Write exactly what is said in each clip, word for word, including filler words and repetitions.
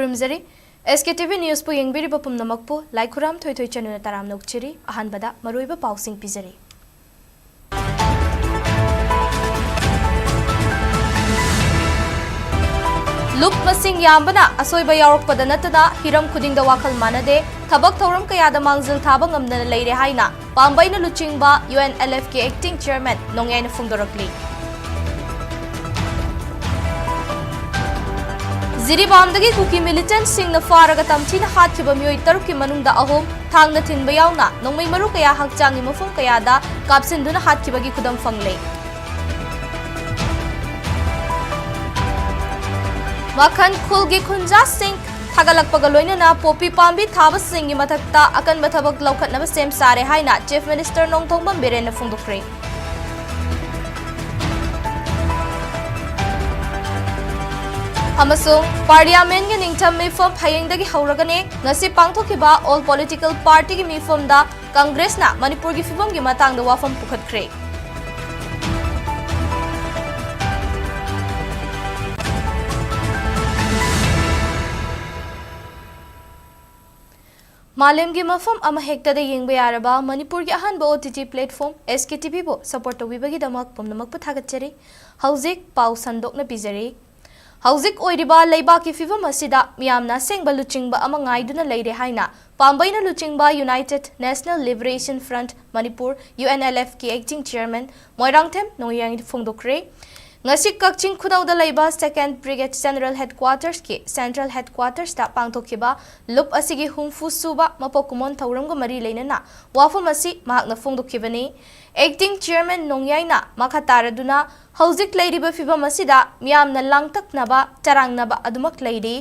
ꯈꯨꯔꯨꯝꯖꯔꯤ꯫ ꯑꯦꯁ ꯀꯦ T V ꯅ꯭ꯌꯨꯁꯄꯨ ꯌꯦꯡꯕꯤꯔꯤꯕ ꯄꯨꯝꯅꯃꯛꯄꯨ ꯂꯥꯏꯈꯨꯔꯥꯝ ꯊꯣꯏꯊꯣꯏ ꯆꯅꯨꯅ ꯇꯔꯥꯝꯅ ꯑꯣꯛꯆꯔꯤ꯫ ꯑꯍꯥꯟꯕꯗ ꯃꯔꯨꯑꯣꯏꯕ ꯄꯥꯎꯁꯤꯡ ꯄꯤꯖꯔꯤ꯫ ꯂꯨꯞ ꯃꯁꯤꯡ ꯌꯥꯝꯕꯅ ꯑꯁꯣꯏꯕ ꯌꯥꯎꯔꯛꯄꯗ ꯅꯠꯇꯅ ꯍꯤꯔꯝ ꯈꯨꯗꯤꯡꯗ ꯋꯥꯈꯜ ꯃꯥꯟꯅꯗꯦ, ꯊꯕꯛ ꯊꯧꯔꯝ ꯀꯌꯥꯗ ꯃꯥꯡꯖꯤꯜ ꯊꯥꯕ ꯉꯝꯗꯅ ꯂꯩꯔꯦ ꯍꯥꯏꯅ ꯄꯥꯝꯕꯩꯅ ꯂꯨꯆꯤꯡꯕ ꯌꯨ ꯑꯦꯟ ꯑꯦꯜ ꯑꯦꯐ ꯀꯤ acting chairman ꯅꯣꯡꯌꯥꯏꯅ ꯐꯣꯡꯗꯣꯔꯛꯂꯤ꯫ ꯖꯤꯔꯤꯕꯥꯝꯗꯒꯤ ꯀꯨꯀꯤ militantꯁꯤꯡꯅ ꯐꯥꯔꯒ ꯇꯝꯊꯤꯅ ꯍꯥꯠꯈꯤꯕ ꯃꯤꯑꯣꯏ ꯇꯔꯨꯛꯀꯤ ꯃꯅꯨꯡꯗ ꯑꯍꯨꯝ ꯊꯥꯡꯅ ꯊꯤꯟꯕ ꯌꯥꯎꯅ ꯅꯣꯡꯃꯩ ꯃꯔꯨ ꯀꯌꯥ ꯍꯛꯆꯥꯡꯒꯤ ꯃꯐꯝ ꯀꯌꯥꯗ ꯀꯥꯞꯁꯤꯟꯗꯨꯅ ꯍꯥꯠꯈꯤꯕꯒꯤ ꯈꯨꯗꯝ ꯐꯪꯂꯦ꯫ ꯃꯈꯟ ꯈꯨꯜꯒꯤ ꯈꯨꯟꯖꯥꯁꯤꯡ ꯊꯥꯒꯠꯂꯛꯄꯒ ꯂꯣꯏꯅꯅ ꯄꯣꯄꯤ ꯄꯥꯝꯕꯤ ꯊꯥꯕꯁꯤꯡꯒꯤ ꯃꯊꯛꯇ ꯑꯀꯟꯕ ꯊꯕꯛ ꯂꯧꯈꯠꯅꯕ ꯁꯦꯝ ꯁꯥꯔꯦ ꯍꯥꯏꯅ Chief Minister ꯅꯣꯡꯊꯣꯝꯕꯝ ꯕꯤꯔꯦꯟꯅ ꯐꯣꯡꯗꯣꯛꯈ꯭ꯔꯦ꯫ ꯑꯃꯁꯨꯡ Parliamentꯒꯤ ꯅꯤꯡꯊꯝ ꯃꯤꯐꯝ ꯍꯌꯦꯡꯗꯒꯤ ꯍꯧꯔꯒꯅꯤ꯫ ꯉꯁꯤ ꯄꯥꯡꯊꯣꯛꯈꯤꯕ all political partyꯒꯤ ꯃꯤꯐꯝꯗ Congressꯅ ꯃꯅꯤꯄꯨꯔꯒꯤ ꯐꯤꯚꯝꯒꯤ ꯃꯇꯥꯡꯗ ꯋꯥꯐꯝ ꯄꯨꯈꯠꯈ꯭ꯔꯦ꯫ ꯃꯥꯂꯦꯝꯒꯤ ꯃꯐꯝ ꯑꯃꯍꯦꯛꯇꯗ ꯌꯦꯡꯕ ꯌꯥꯔꯕ ꯃꯅꯤꯄꯨꯔꯒꯤ ꯑꯍꯥꯟꯕ O T T platform S K T Vꯕꯨ support ꯇꯧꯕꯤꯕꯒꯤꯗꯃꯛ ꯄꯨꯝꯅꯃꯛꯄꯨ ꯊꯥꯒꯠꯆꯔꯤ꯫ ꯍꯧꯖꯤꯛ ꯄꯥꯎ ꯁꯟꯗꯣꯛꯅ ꯄꯤꯖꯔꯤ꯫ ꯍꯧꯖꯤꯛ ꯑꯣꯏꯔꯤꯕ ꯂꯩꯕꯥꯛꯀꯤ ꯐꯤꯚꯝ ꯑꯁꯤꯗ ꯃꯤꯌꯥꯝꯅ ꯑꯁꯦꯡꯕ ꯂꯨꯆꯤꯡꯕ ꯑꯃ ꯉꯥꯏꯗꯨꯅ ꯂꯩꯔꯦ ꯍꯥꯏꯅ ꯄꯥꯝꯕꯩꯅ ꯂꯨꯆꯤꯡꯕ United National Liberation Front Manipur, U N L F ꯀꯤ acting chairman ꯃꯣꯏꯔꯥꯡꯊꯦꯝ ꯅꯣꯡꯌꯥꯏ ꯐꯣꯡꯗꯣꯛꯈ꯭ꯔꯦ꯫ ꯉꯁꯤ ꯀꯛꯆꯤꯡ ꯈꯨꯅꯧꯗ ꯂꯩꯕ Second Brigade General Headquartersꯀꯤ Central Headquartersꯇ ꯄꯥꯡꯊꯣꯛꯈꯤꯕ ꯂꯨꯞ ꯑꯁꯤꯒꯤ ꯍꯨꯝꯐꯨ ꯁꯨꯕ ꯃꯄꯣꯛ ꯀꯨꯝꯑꯣꯟ ꯊꯧꯔꯝꯒ ꯃꯔꯤ ꯂꯩꯅꯅ ꯋꯥꯐꯝ ꯑꯁꯤ ꯃꯍꯥꯛꯅ ꯐꯣꯡꯗꯣꯛꯈꯤꯕꯅꯤ꯫ Acting chairman ꯅꯣꯡꯌꯥꯏꯅ ꯃꯈꯥ ꯇꯥꯔꯗꯨꯅ ꯍꯧꯖꯤꯛ ꯂꯩꯔꯤꯕ ꯐꯤꯚꯝ ꯑꯁꯤꯗ ꯃꯤꯌꯥꯝꯅ ꯂꯥꯡꯇꯛꯅꯕ, ꯆꯔꯥꯡꯅꯕ ꯑꯗꯨꯃꯛ ꯂꯩꯔꯤ꯫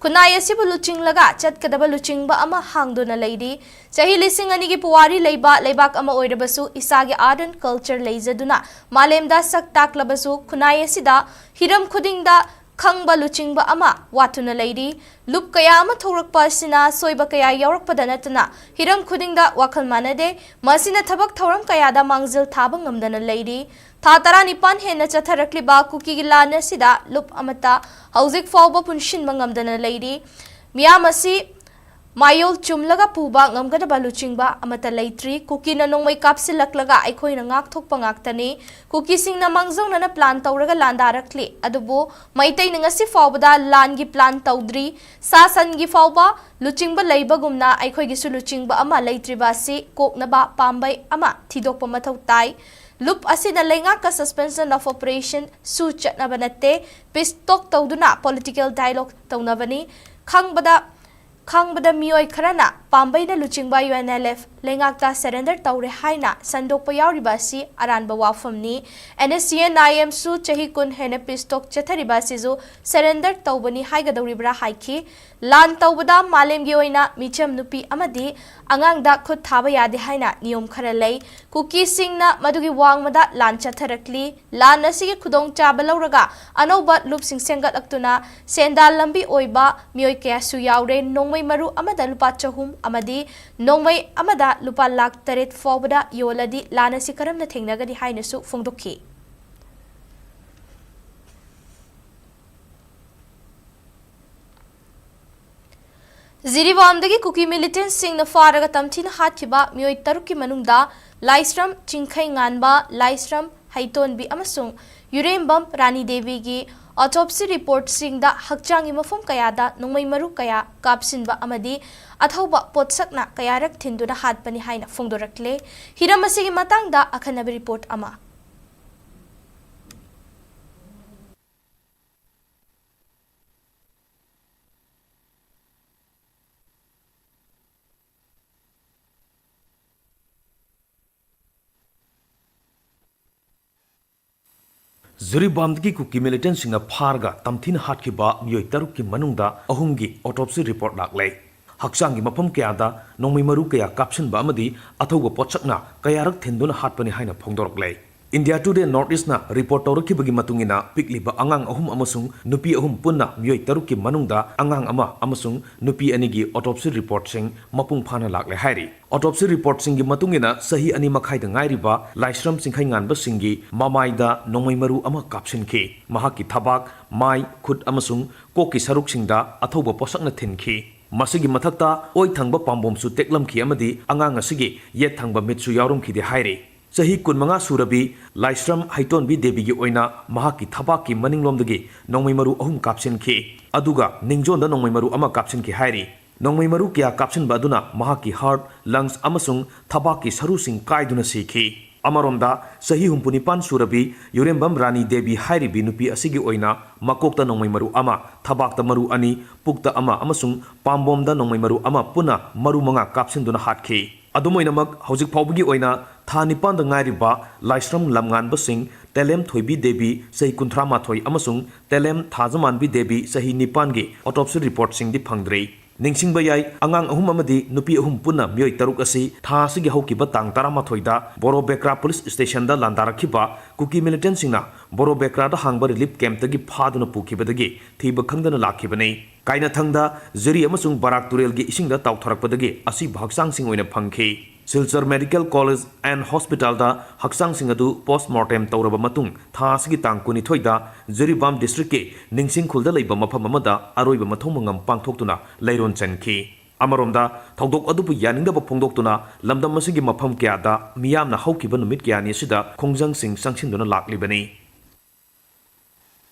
ꯈꯨꯟꯅꯥꯏ ꯑꯁꯤꯕꯨ ꯂꯨꯆꯤꯡꯂꯒ ꯆꯠꯀꯗꯕ ꯂꯨꯆꯤꯡꯕ ꯑꯃ ꯍꯥꯡꯗꯨꯅ ꯂꯩꯔꯤ꯫ ꯆꯍꯤ ꯂꯤꯁꯤꯡ ꯑꯅꯤꯒꯤ ꯄꯨꯋꯥꯔꯤ ꯂꯩꯕ ꯂꯩꯕꯥꯛ ꯑꯃ ꯑꯣꯏꯔꯕꯁꯨ ꯏꯁꯥꯒꯤ art and culture ꯂꯩꯖꯗꯨꯅ ꯃꯥꯂꯦꯝꯗ ꯁꯛ ꯇꯥꯛꯂꯕꯁꯨ ꯈꯨꯟꯅꯥꯏ ꯑꯁꯤꯗ ꯍꯤꯔꯝ ꯈꯨꯗꯤꯡꯗ ꯈꯪꯕ ꯂꯨꯆꯤꯡꯕ ꯑꯃ ꯋꯥꯠꯇꯨꯅ ꯂꯩꯔꯤ꯫ ꯂꯨꯞ ꯀꯌꯥ ꯑꯃ ꯊꯣꯛꯂꯛꯄ ꯑꯁꯤꯅ ꯁꯣꯏꯕ ꯀꯌꯥ ꯌꯥꯎꯔꯛꯄꯗ ꯅꯠꯇꯅ ꯍꯤꯔꯝ ꯈꯨꯗꯤꯡꯗ ꯋꯥꯈꯜ ꯃꯥꯟꯅꯗꯦ꯫ ꯃꯁꯤꯅ ꯊꯕꯛ ꯊꯧꯔꯝ ꯀꯌꯥꯗ ꯃꯥꯡꯖꯤꯜ ꯊꯥꯕ ꯉꯝꯗꯅ ꯂꯩꯔꯤ꯫ ꯊꯥ ꯇꯔꯥꯅꯤꯄꯥꯟ ꯍꯦꯟꯅ ꯆꯠꯊꯔꯛꯂꯤꯕ ꯀꯨꯀꯤꯒꯤ ꯂꯥꯟ ꯑꯁꯤꯗ ꯂꯨꯞ ꯑꯃꯠꯇ ꯍꯧꯖꯤꯛ ꯐꯥꯎꯕ ꯄꯨꯟꯁꯤꯟꯕ ꯉꯝꯗꯅ ꯂꯩꯔꯤ꯫ ꯃꯤꯌꯥꯝ ꯑꯁꯤ ꯃꯥꯌꯣꯜ ꯆꯨꯝꯂꯒ ꯄꯨꯕ ꯉꯝꯒꯗꯕ ꯂꯨꯆꯤꯡꯕ ꯑꯃꯠꯇ ꯂꯩꯇ꯭ꯔꯤ꯫ ꯀꯨꯀꯤꯅ ꯅꯣꯡꯃꯩ ꯀꯥꯞꯁꯤꯜꯂꯛꯂꯒ ꯑꯩꯈꯣꯏꯅ ꯉꯥꯛꯊꯣꯛꯄ ꯉꯥꯛꯇꯅꯤ꯫ ꯀꯨꯀꯤꯁꯤꯡꯅ ꯃꯥꯡꯖꯧꯅꯅ plan ꯇꯧꯔꯒ ꯂꯥꯟꯗꯥꯔꯛꯂꯤ꯫ ꯑꯗꯨꯕꯨ ꯃꯩꯇꯩꯅ ꯉꯁꯤ ꯐꯥꯎꯕꯗ ꯂꯥꯟꯒꯤ plan ꯇꯧꯗ꯭ꯔꯤ꯫ ꯁꯥ ꯁꯟꯒꯤ ꯐꯥꯎꯕ ꯂꯨꯆꯤꯡꯕ ꯂꯩꯕꯒꯨꯝꯅ ꯑꯩꯈꯣꯏꯒꯤꯁꯨ ꯂꯨꯆꯤꯡꯕ ꯑꯃ ꯂꯩꯇ꯭ꯔꯤꯕ ꯑꯁꯤ ꯀꯣꯛꯅꯕ ꯄꯥꯝꯕꯩ ꯑꯃ ꯊꯤꯗꯣꯛꯄ ꯃꯊꯧ ꯇꯥꯏ꯫ ꯂꯨꯞ ꯑꯁꯤꯅ ꯂꯩꯉꯥꯛꯀ suspension of operation ꯁꯨ ꯆꯠꯅꯕ ꯅꯠꯇꯦ꯫ Peace talk ꯇꯧꯗꯨꯅ political dialogue ꯇꯧꯅꯕꯅꯤ꯫ ꯈꯪꯕꯗ, ꯈꯪꯕꯗ ꯃꯤꯑꯣꯏ ꯈꯔꯅ ꯄꯥꯝꯕꯩꯅ ꯂꯨꯆꯤꯡꯕ U N L F ꯂꯩꯉꯥꯛꯇ surrender ꯇꯧꯔꯦ ꯍꯥꯏꯅ ꯁꯟꯗꯣꯛꯄ ꯌꯥꯎꯔꯤꯕ ꯑꯁꯤ ꯑꯔꯥꯟꯕ ꯋꯥꯐꯝꯅꯤ꯫ N S C N I M ꯁꯨ ꯆꯍꯤ ꯀꯨꯟ ꯍꯦꯟꯅ peace talk ꯆꯠꯊꯔꯤꯕ ꯑꯁꯤꯁꯨ surrender ꯇꯧꯕꯅꯤ ꯍꯥꯏꯒꯗꯧꯔꯤꯕ꯭ꯔꯥ ꯍꯥꯏꯈꯤ꯫ ꯂꯥꯟ ꯇꯧꯕꯗ ꯃꯥꯂꯦꯝꯒꯤ ꯑꯣꯏꯅ ꯃꯤꯆꯝ ꯅꯨꯄꯤ ꯑꯃꯗꯤ ꯑꯉꯥꯡꯗ ꯈꯨꯠ ꯊꯥꯕ ꯌꯥꯗꯦ ꯍꯥꯏꯅ ꯅꯤꯌꯣꯝ ꯈꯔ ꯂꯩ꯫ ꯀꯨꯀꯤꯁꯤꯡꯅ ꯃꯗꯨꯒꯤ ꯋꯥꯡꯃꯗ ꯂꯥꯟ ꯆꯠꯊꯔꯛꯂꯤ꯫ ꯂꯥꯟ ꯑꯁꯤꯒꯤ ꯈꯨꯗꯣꯡꯆꯥꯕ ꯂꯧꯔꯒ ꯑꯅꯧꯕ ꯂꯨꯞꯁꯤꯡ ꯁꯦꯝꯒꯠꯂꯛꯇꯨꯅ ꯁꯦꯟꯗꯥꯟ ꯂꯝꯕꯤ ꯑꯣꯏꯕ ꯃꯤꯑꯣꯏ ꯀꯌꯥꯁꯨ ꯌꯥꯎꯔꯦ꯫ ꯅꯣꯡꯃꯩ ꯃꯔꯨ ꯑꯃꯗ ꯂꯨꯄꯥ ꯆꯍꯨꯝ ꯑꯃꯗꯤ ꯅꯣꯡꯃꯩ ꯑꯃꯗ ꯂꯨꯄꯥ ꯂꯥꯈ ꯇꯔꯦꯠ ꯐꯥꯎꯕꯗ ꯌꯣꯜꯂꯗꯤ ꯂꯥꯟ ꯑꯁꯤ ꯀꯔꯝꯅ ꯊꯦꯡꯅꯒꯅꯤ ꯍꯥꯏꯅꯁꯨ ꯐꯣꯡꯗꯣꯛꯈꯤ꯫ ꯖꯤꯔꯤꯕꯥꯝꯗꯒꯤ ꯀꯨꯀꯤ militantꯁꯤꯡꯅ ꯐꯥꯔꯒ ꯇꯝꯊꯤꯅ ꯍꯥꯠꯈꯤꯕ ꯃꯤꯑꯣꯏ ꯇꯔꯨꯛꯀꯤ ꯃꯅꯨꯡꯗ ꯂꯥꯏꯁ꯭ꯔꯝ ꯆꯤꯡꯈꯩ ꯉꯥꯟꯕ, ꯂꯥꯏꯁ꯭ꯔꯝ ꯍꯩꯇꯣꯟꯕꯤ ꯑꯃꯁꯨꯡ ꯌꯨꯔꯦꯝꯕꯝ ꯔꯥꯅꯤ ꯗꯦꯕꯤꯒꯤ autopsy reportꯁꯤꯡꯗ ꯍꯛꯆꯥꯡꯒꯤ ꯃꯐꯝ ꯀꯌꯥꯗ ꯅꯣꯡꯃꯩ ꯃꯔꯨ ꯀꯌꯥ ꯀꯥꯞꯁꯤꯟꯕ ꯑꯃꯗꯤ ꯑꯊꯧꯕ ꯄꯣꯠꯁꯛꯅ ꯀꯌꯥꯔꯛ ꯊꯤꯟꯗꯨꯅ ꯍꯥꯠꯄꯅꯤ ꯍꯥꯏꯅ ꯐꯣꯡꯗꯣꯔꯛꯂꯦ꯫ ꯍꯤꯔꯝ ꯑꯁꯤꯒꯤ ꯃꯇꯥꯡꯗ ꯑꯈꯟꯅꯕ report ꯑꯃ꯫ ꯖꯤꯔꯤꯕꯥꯝꯗꯒꯤ ꯀꯨꯀꯤ militantꯁꯤꯡꯅ ꯐꯥꯔꯒ ꯇꯝꯊꯤꯅ ꯍꯥꯠꯈꯤꯕ ꯃꯤꯑꯣꯏ ꯇꯔꯨꯛꯀꯤ ꯃꯅꯨꯡꯗ ꯑꯍꯨꯝꯒꯤ autopsy report ꯂꯥꯛꯂꯦ꯫ ꯍꯛꯆꯥꯡꯒꯤ ꯃꯐꯝ ꯀꯌꯥꯗ ꯅꯣꯡꯃꯩ ꯃꯔꯨ ꯀꯌꯥ ꯀꯥꯞꯁꯤꯟꯕ ꯑꯃꯗꯤ ꯑꯊꯧꯕ ꯄꯣꯠꯁꯛꯅ ꯀꯌꯥꯔꯛ ꯊꯤꯟꯗꯨꯅ ꯍꯥꯠꯄꯅꯤ ꯍꯥꯏꯅ ꯐꯣꯡꯗꯣꯔꯛꯂꯦ꯫ India Today North East ꯅ report ꯇꯧꯔꯛꯈꯤꯕꯒꯤ ꯃꯇꯨꯡ ꯏꯟꯅ, ꯄꯤꯛꯂꯤꯕ ꯑꯉꯥꯡ ꯑꯍꯨꯝ ꯑꯃꯁꯨꯡ ꯅꯨꯄꯤ ꯑꯍꯨꯝ ꯄꯨꯟꯅ ꯃꯤꯑꯣꯏ ꯇꯔꯨꯛꯀꯤ ꯃꯅꯨꯡꯗ ꯑꯉꯥꯡ ꯑꯃ ꯑꯃꯁꯨꯡ ꯅꯨꯄꯤ ꯑꯅꯤꯒꯤ autopsy report ꯁꯤꯡ ꯃꯄꯨꯡ ꯐꯥꯅ ꯂꯥꯛꯂꯦ ꯍꯥꯏꯔꯤ꯫ Autopsy report ꯁꯤꯡꯒꯤ ꯃꯇꯨꯡ ꯏꯟꯅ, ꯆꯍꯤ ꯑꯅꯤ ꯃꯈꯥꯏꯗ ꯉꯥꯏꯔꯤꯕ ꯂꯥꯏꯁ꯭ꯔꯝ ꯆꯤꯡꯈꯩꯉꯥꯟꯕ ꯁꯤꯡꯒꯤ ꯃꯃꯥꯏꯗ ꯅꯣꯡꯃꯩ ꯃꯔꯨ ꯑꯃ ꯀꯥꯞꯁꯤꯟꯈꯤ꯫ ꯃꯍꯥꯛꯀꯤ ꯊꯕꯥꯛ, ꯃꯥꯏ, ꯈꯨꯠ ꯑꯃꯁꯨꯡ ꯀꯣꯛꯀꯤ ꯁꯔꯨꯛꯁꯤꯡꯗ ꯑꯊꯧꯕ ꯄꯣꯠꯁꯛꯅ ꯊꯤꯟꯈꯤ꯫ ꯃꯁꯤꯒꯤ ꯃꯊꯛꯇ, ꯑꯣꯏ ꯊꯪꯕ ꯄꯥꯝꯕꯣꯝꯁꯨ ꯇꯦꯛꯂꯝꯈꯤ ꯑꯃꯗꯤ ꯑꯉꯥꯡ ꯑꯁꯤꯒꯤ ꯌꯦꯠ ꯊꯪꯕ ꯃꯤꯠꯁꯨ ꯌꯥꯎꯔꯝꯈꯤꯗꯦ ꯍꯥꯏꯔꯤ꯫ ꯆꯍꯤ ꯀꯨꯟꯃꯉꯥ ꯁꯨꯔꯕꯤ ꯂꯥꯏꯁ꯭ꯔꯝ ꯍꯩꯇꯣꯟꯕꯤ ꯗꯦꯕꯤꯒꯤ ꯑꯣꯏꯅ ꯃꯍꯥꯛꯀꯤ ꯊꯕꯥꯛꯀꯤ ꯃꯅꯤꯡꯂꯣꯝꯗꯒꯤ ꯅꯣꯡꯃꯩ ꯃꯔꯨ ꯑꯍꯨꯝ ꯀꯥꯞꯁꯤꯟꯈꯤ, ꯑꯗꯨꯒ ꯅꯤꯡꯖꯣꯟꯗ ꯅꯣꯡꯃꯩ ꯃꯔꯨ ꯑꯃ ꯀꯥꯞꯁꯤꯟꯈꯤ ꯍꯥꯏꯔꯤ꯫ ꯅꯣꯡꯃꯩ ꯃꯔꯨ ꯀꯌꯥ ꯀꯥꯞꯁꯤꯟꯕ ꯑꯗꯨꯅ ꯃꯍꯥꯛꯀꯤ heart, lungs ꯑꯃꯁꯨꯡ ꯊꯕꯥꯛꯀꯤ ꯁꯔꯨꯁꯤꯡ ꯀꯥꯏꯗꯨꯅ ꯁꯤꯈꯤ꯫ ꯑꯃꯔꯣꯝꯗ, ꯆꯍꯤ ꯍꯨꯝꯐꯨ ꯅꯤꯄꯥꯟ ꯁꯨꯔꯕꯤ ꯌꯨꯔꯦꯝꯕꯝ ꯔꯥꯅꯤ ꯗꯦꯕꯤ ꯍꯥꯏꯔꯤꯕꯤ ꯅꯨꯄꯤ ꯑꯁꯤꯒꯤ ꯑꯣꯏꯅ ꯃꯀꯣꯛꯇ ꯅꯣꯡꯃꯩ ꯃꯔꯨ ꯑꯃ, ꯊꯕꯥꯛꯇ ꯃꯔꯨ ꯑꯅꯤ, ꯄꯨꯛꯇ ꯑꯃ ꯑꯃꯁꯨꯡ ꯄꯥꯝꯕꯣꯝꯗ ꯅꯣꯡꯃꯩ ꯃꯔꯨ ꯑꯃ ꯄꯨꯟꯅ ꯃꯔꯨ ꯃꯉꯥ ꯀꯥꯞꯁꯤꯟꯗꯨꯅ ꯍꯥꯠꯈꯤ꯫ ꯑꯗꯨꯝ ꯑꯣꯏꯅꯃꯛ, ꯍꯧꯖꯤꯛ ꯐꯥꯎꯕꯒꯤ ꯑꯣꯏꯅ ꯊꯥ ꯅꯤꯄꯥꯟꯗ ꯉꯥꯏꯔꯤꯕ ꯂꯥꯏꯁ꯭ꯔꯝ ꯂꯝꯉꯥꯟꯕꯁꯤꯡ ꯇꯦꯂꯦꯝ ꯊꯣꯏꯕꯤ ꯗꯦꯕꯤ, ꯆꯍꯤ ꯀꯨꯟꯊ꯭ꯔꯥ ꯃꯥꯊꯣꯏ, ꯑꯃꯁꯨꯡ ꯇꯦꯂꯦꯝ ꯊꯥꯖꯃꯥꯟꯕꯤ ꯗꯦꯕꯤ, ꯆꯍꯤ ꯅꯤꯄꯥꯟꯒꯤ autopsy report ꯁꯤꯡꯗꯤ ꯐꯪꯗ꯭ꯔꯤ꯫ ꯅꯤꯡꯁꯤꯡꯕ ꯌꯥꯏ, ꯑꯉꯥꯡ ꯑꯍꯨꯝ ꯑꯃꯗꯤ ꯅꯨꯄꯤ ꯑꯍꯨꯝ ꯄꯨꯟꯅ ꯃꯤꯑꯣꯏ ꯇꯔꯨꯛ ꯑꯁꯤ ꯊꯥ ꯑꯁꯤꯒꯤ ꯍꯧꯈꯤꯕ ꯇꯥꯡ ꯇꯔꯥꯃꯥꯊꯣꯏꯗ ꯕꯣꯔꯣꯕꯦꯀ꯭ꯔꯥ police station ꯗ ꯂꯥꯟꯗꯥꯔꯛꯈꯤꯕ ꯀꯨꯀꯤ militant ꯁꯤꯡꯅ ꯕꯣꯔꯣꯕꯦꯀ꯭ꯔꯥꯗ ꯍꯥꯡꯕ relief camp ꯇꯒꯤ ꯐꯥꯗꯨꯅ ꯄꯨꯈꯤꯕꯗꯒꯤ ꯊꯤꯕ ꯈꯪꯗꯅ ꯂꯥꯛꯈꯤꯕꯅꯤ꯫ ꯀꯥꯏꯅꯊꯪꯗ ꯖꯤꯔꯤ ꯑꯃꯁꯨꯡ ꯕꯔꯥꯛ ꯇꯨꯔꯦꯜꯒꯤ ꯏꯁꯤꯡꯗ ꯇꯥꯎꯊꯔꯛꯄꯗꯒꯤ ꯑꯁꯤꯕ ꯍꯛꯆꯥꯡꯁꯤꯡ ꯑꯣꯏꯅ ꯐꯪꯈꯤ꯫ Silchar Medical College and Hospital ꯗ ꯍꯛꯆꯥꯡꯁꯤꯡ ꯑꯗꯨ post mortem ꯇꯧꯔꯕ ꯃꯇꯨꯡ, ꯊꯥ ꯑꯁꯤꯒꯤ ꯇꯥꯡ ꯀꯨꯟꯅꯤꯊꯣꯏꯗ ꯖꯤꯔꯤꯕꯥꯝ district ꯀꯤ ꯅꯤꯡꯁꯤꯡꯈꯨꯜꯗ ꯂꯩꯕ ꯃꯐꯝ ꯑꯃꯗ ꯑꯔꯣꯏꯕ ꯃꯊꯧ ꯃꯉꯝ ꯄꯥꯡꯊꯣꯛꯇꯨꯅ ꯂꯩꯔꯣꯟ ꯆꯟꯈꯤ꯫ ꯑꯃꯔꯣꯝꯗ, ꯊꯧꯗꯣꯛ ꯑꯗꯨꯕꯨ ꯌꯥꯅꯤꯡꯗꯕ ꯐꯣꯡꯗꯣꯛꯇꯨꯅ ꯂꯝꯗꯝ ꯑꯁꯤꯒꯤ ꯃꯐꯝ ꯀꯌꯥꯗ ꯃꯤꯌꯥꯝꯅ ꯍꯧꯈꯤꯕ ꯅꯨꯃꯤꯠ ꯀꯌꯥꯅꯤ ꯑꯁꯤꯗ ꯈꯣꯡꯖꯪꯁꯤꯡ ꯆꯪꯁꯤꯟꯗꯨꯅ ꯂꯥꯛꯂꯤꯕꯅꯤ꯫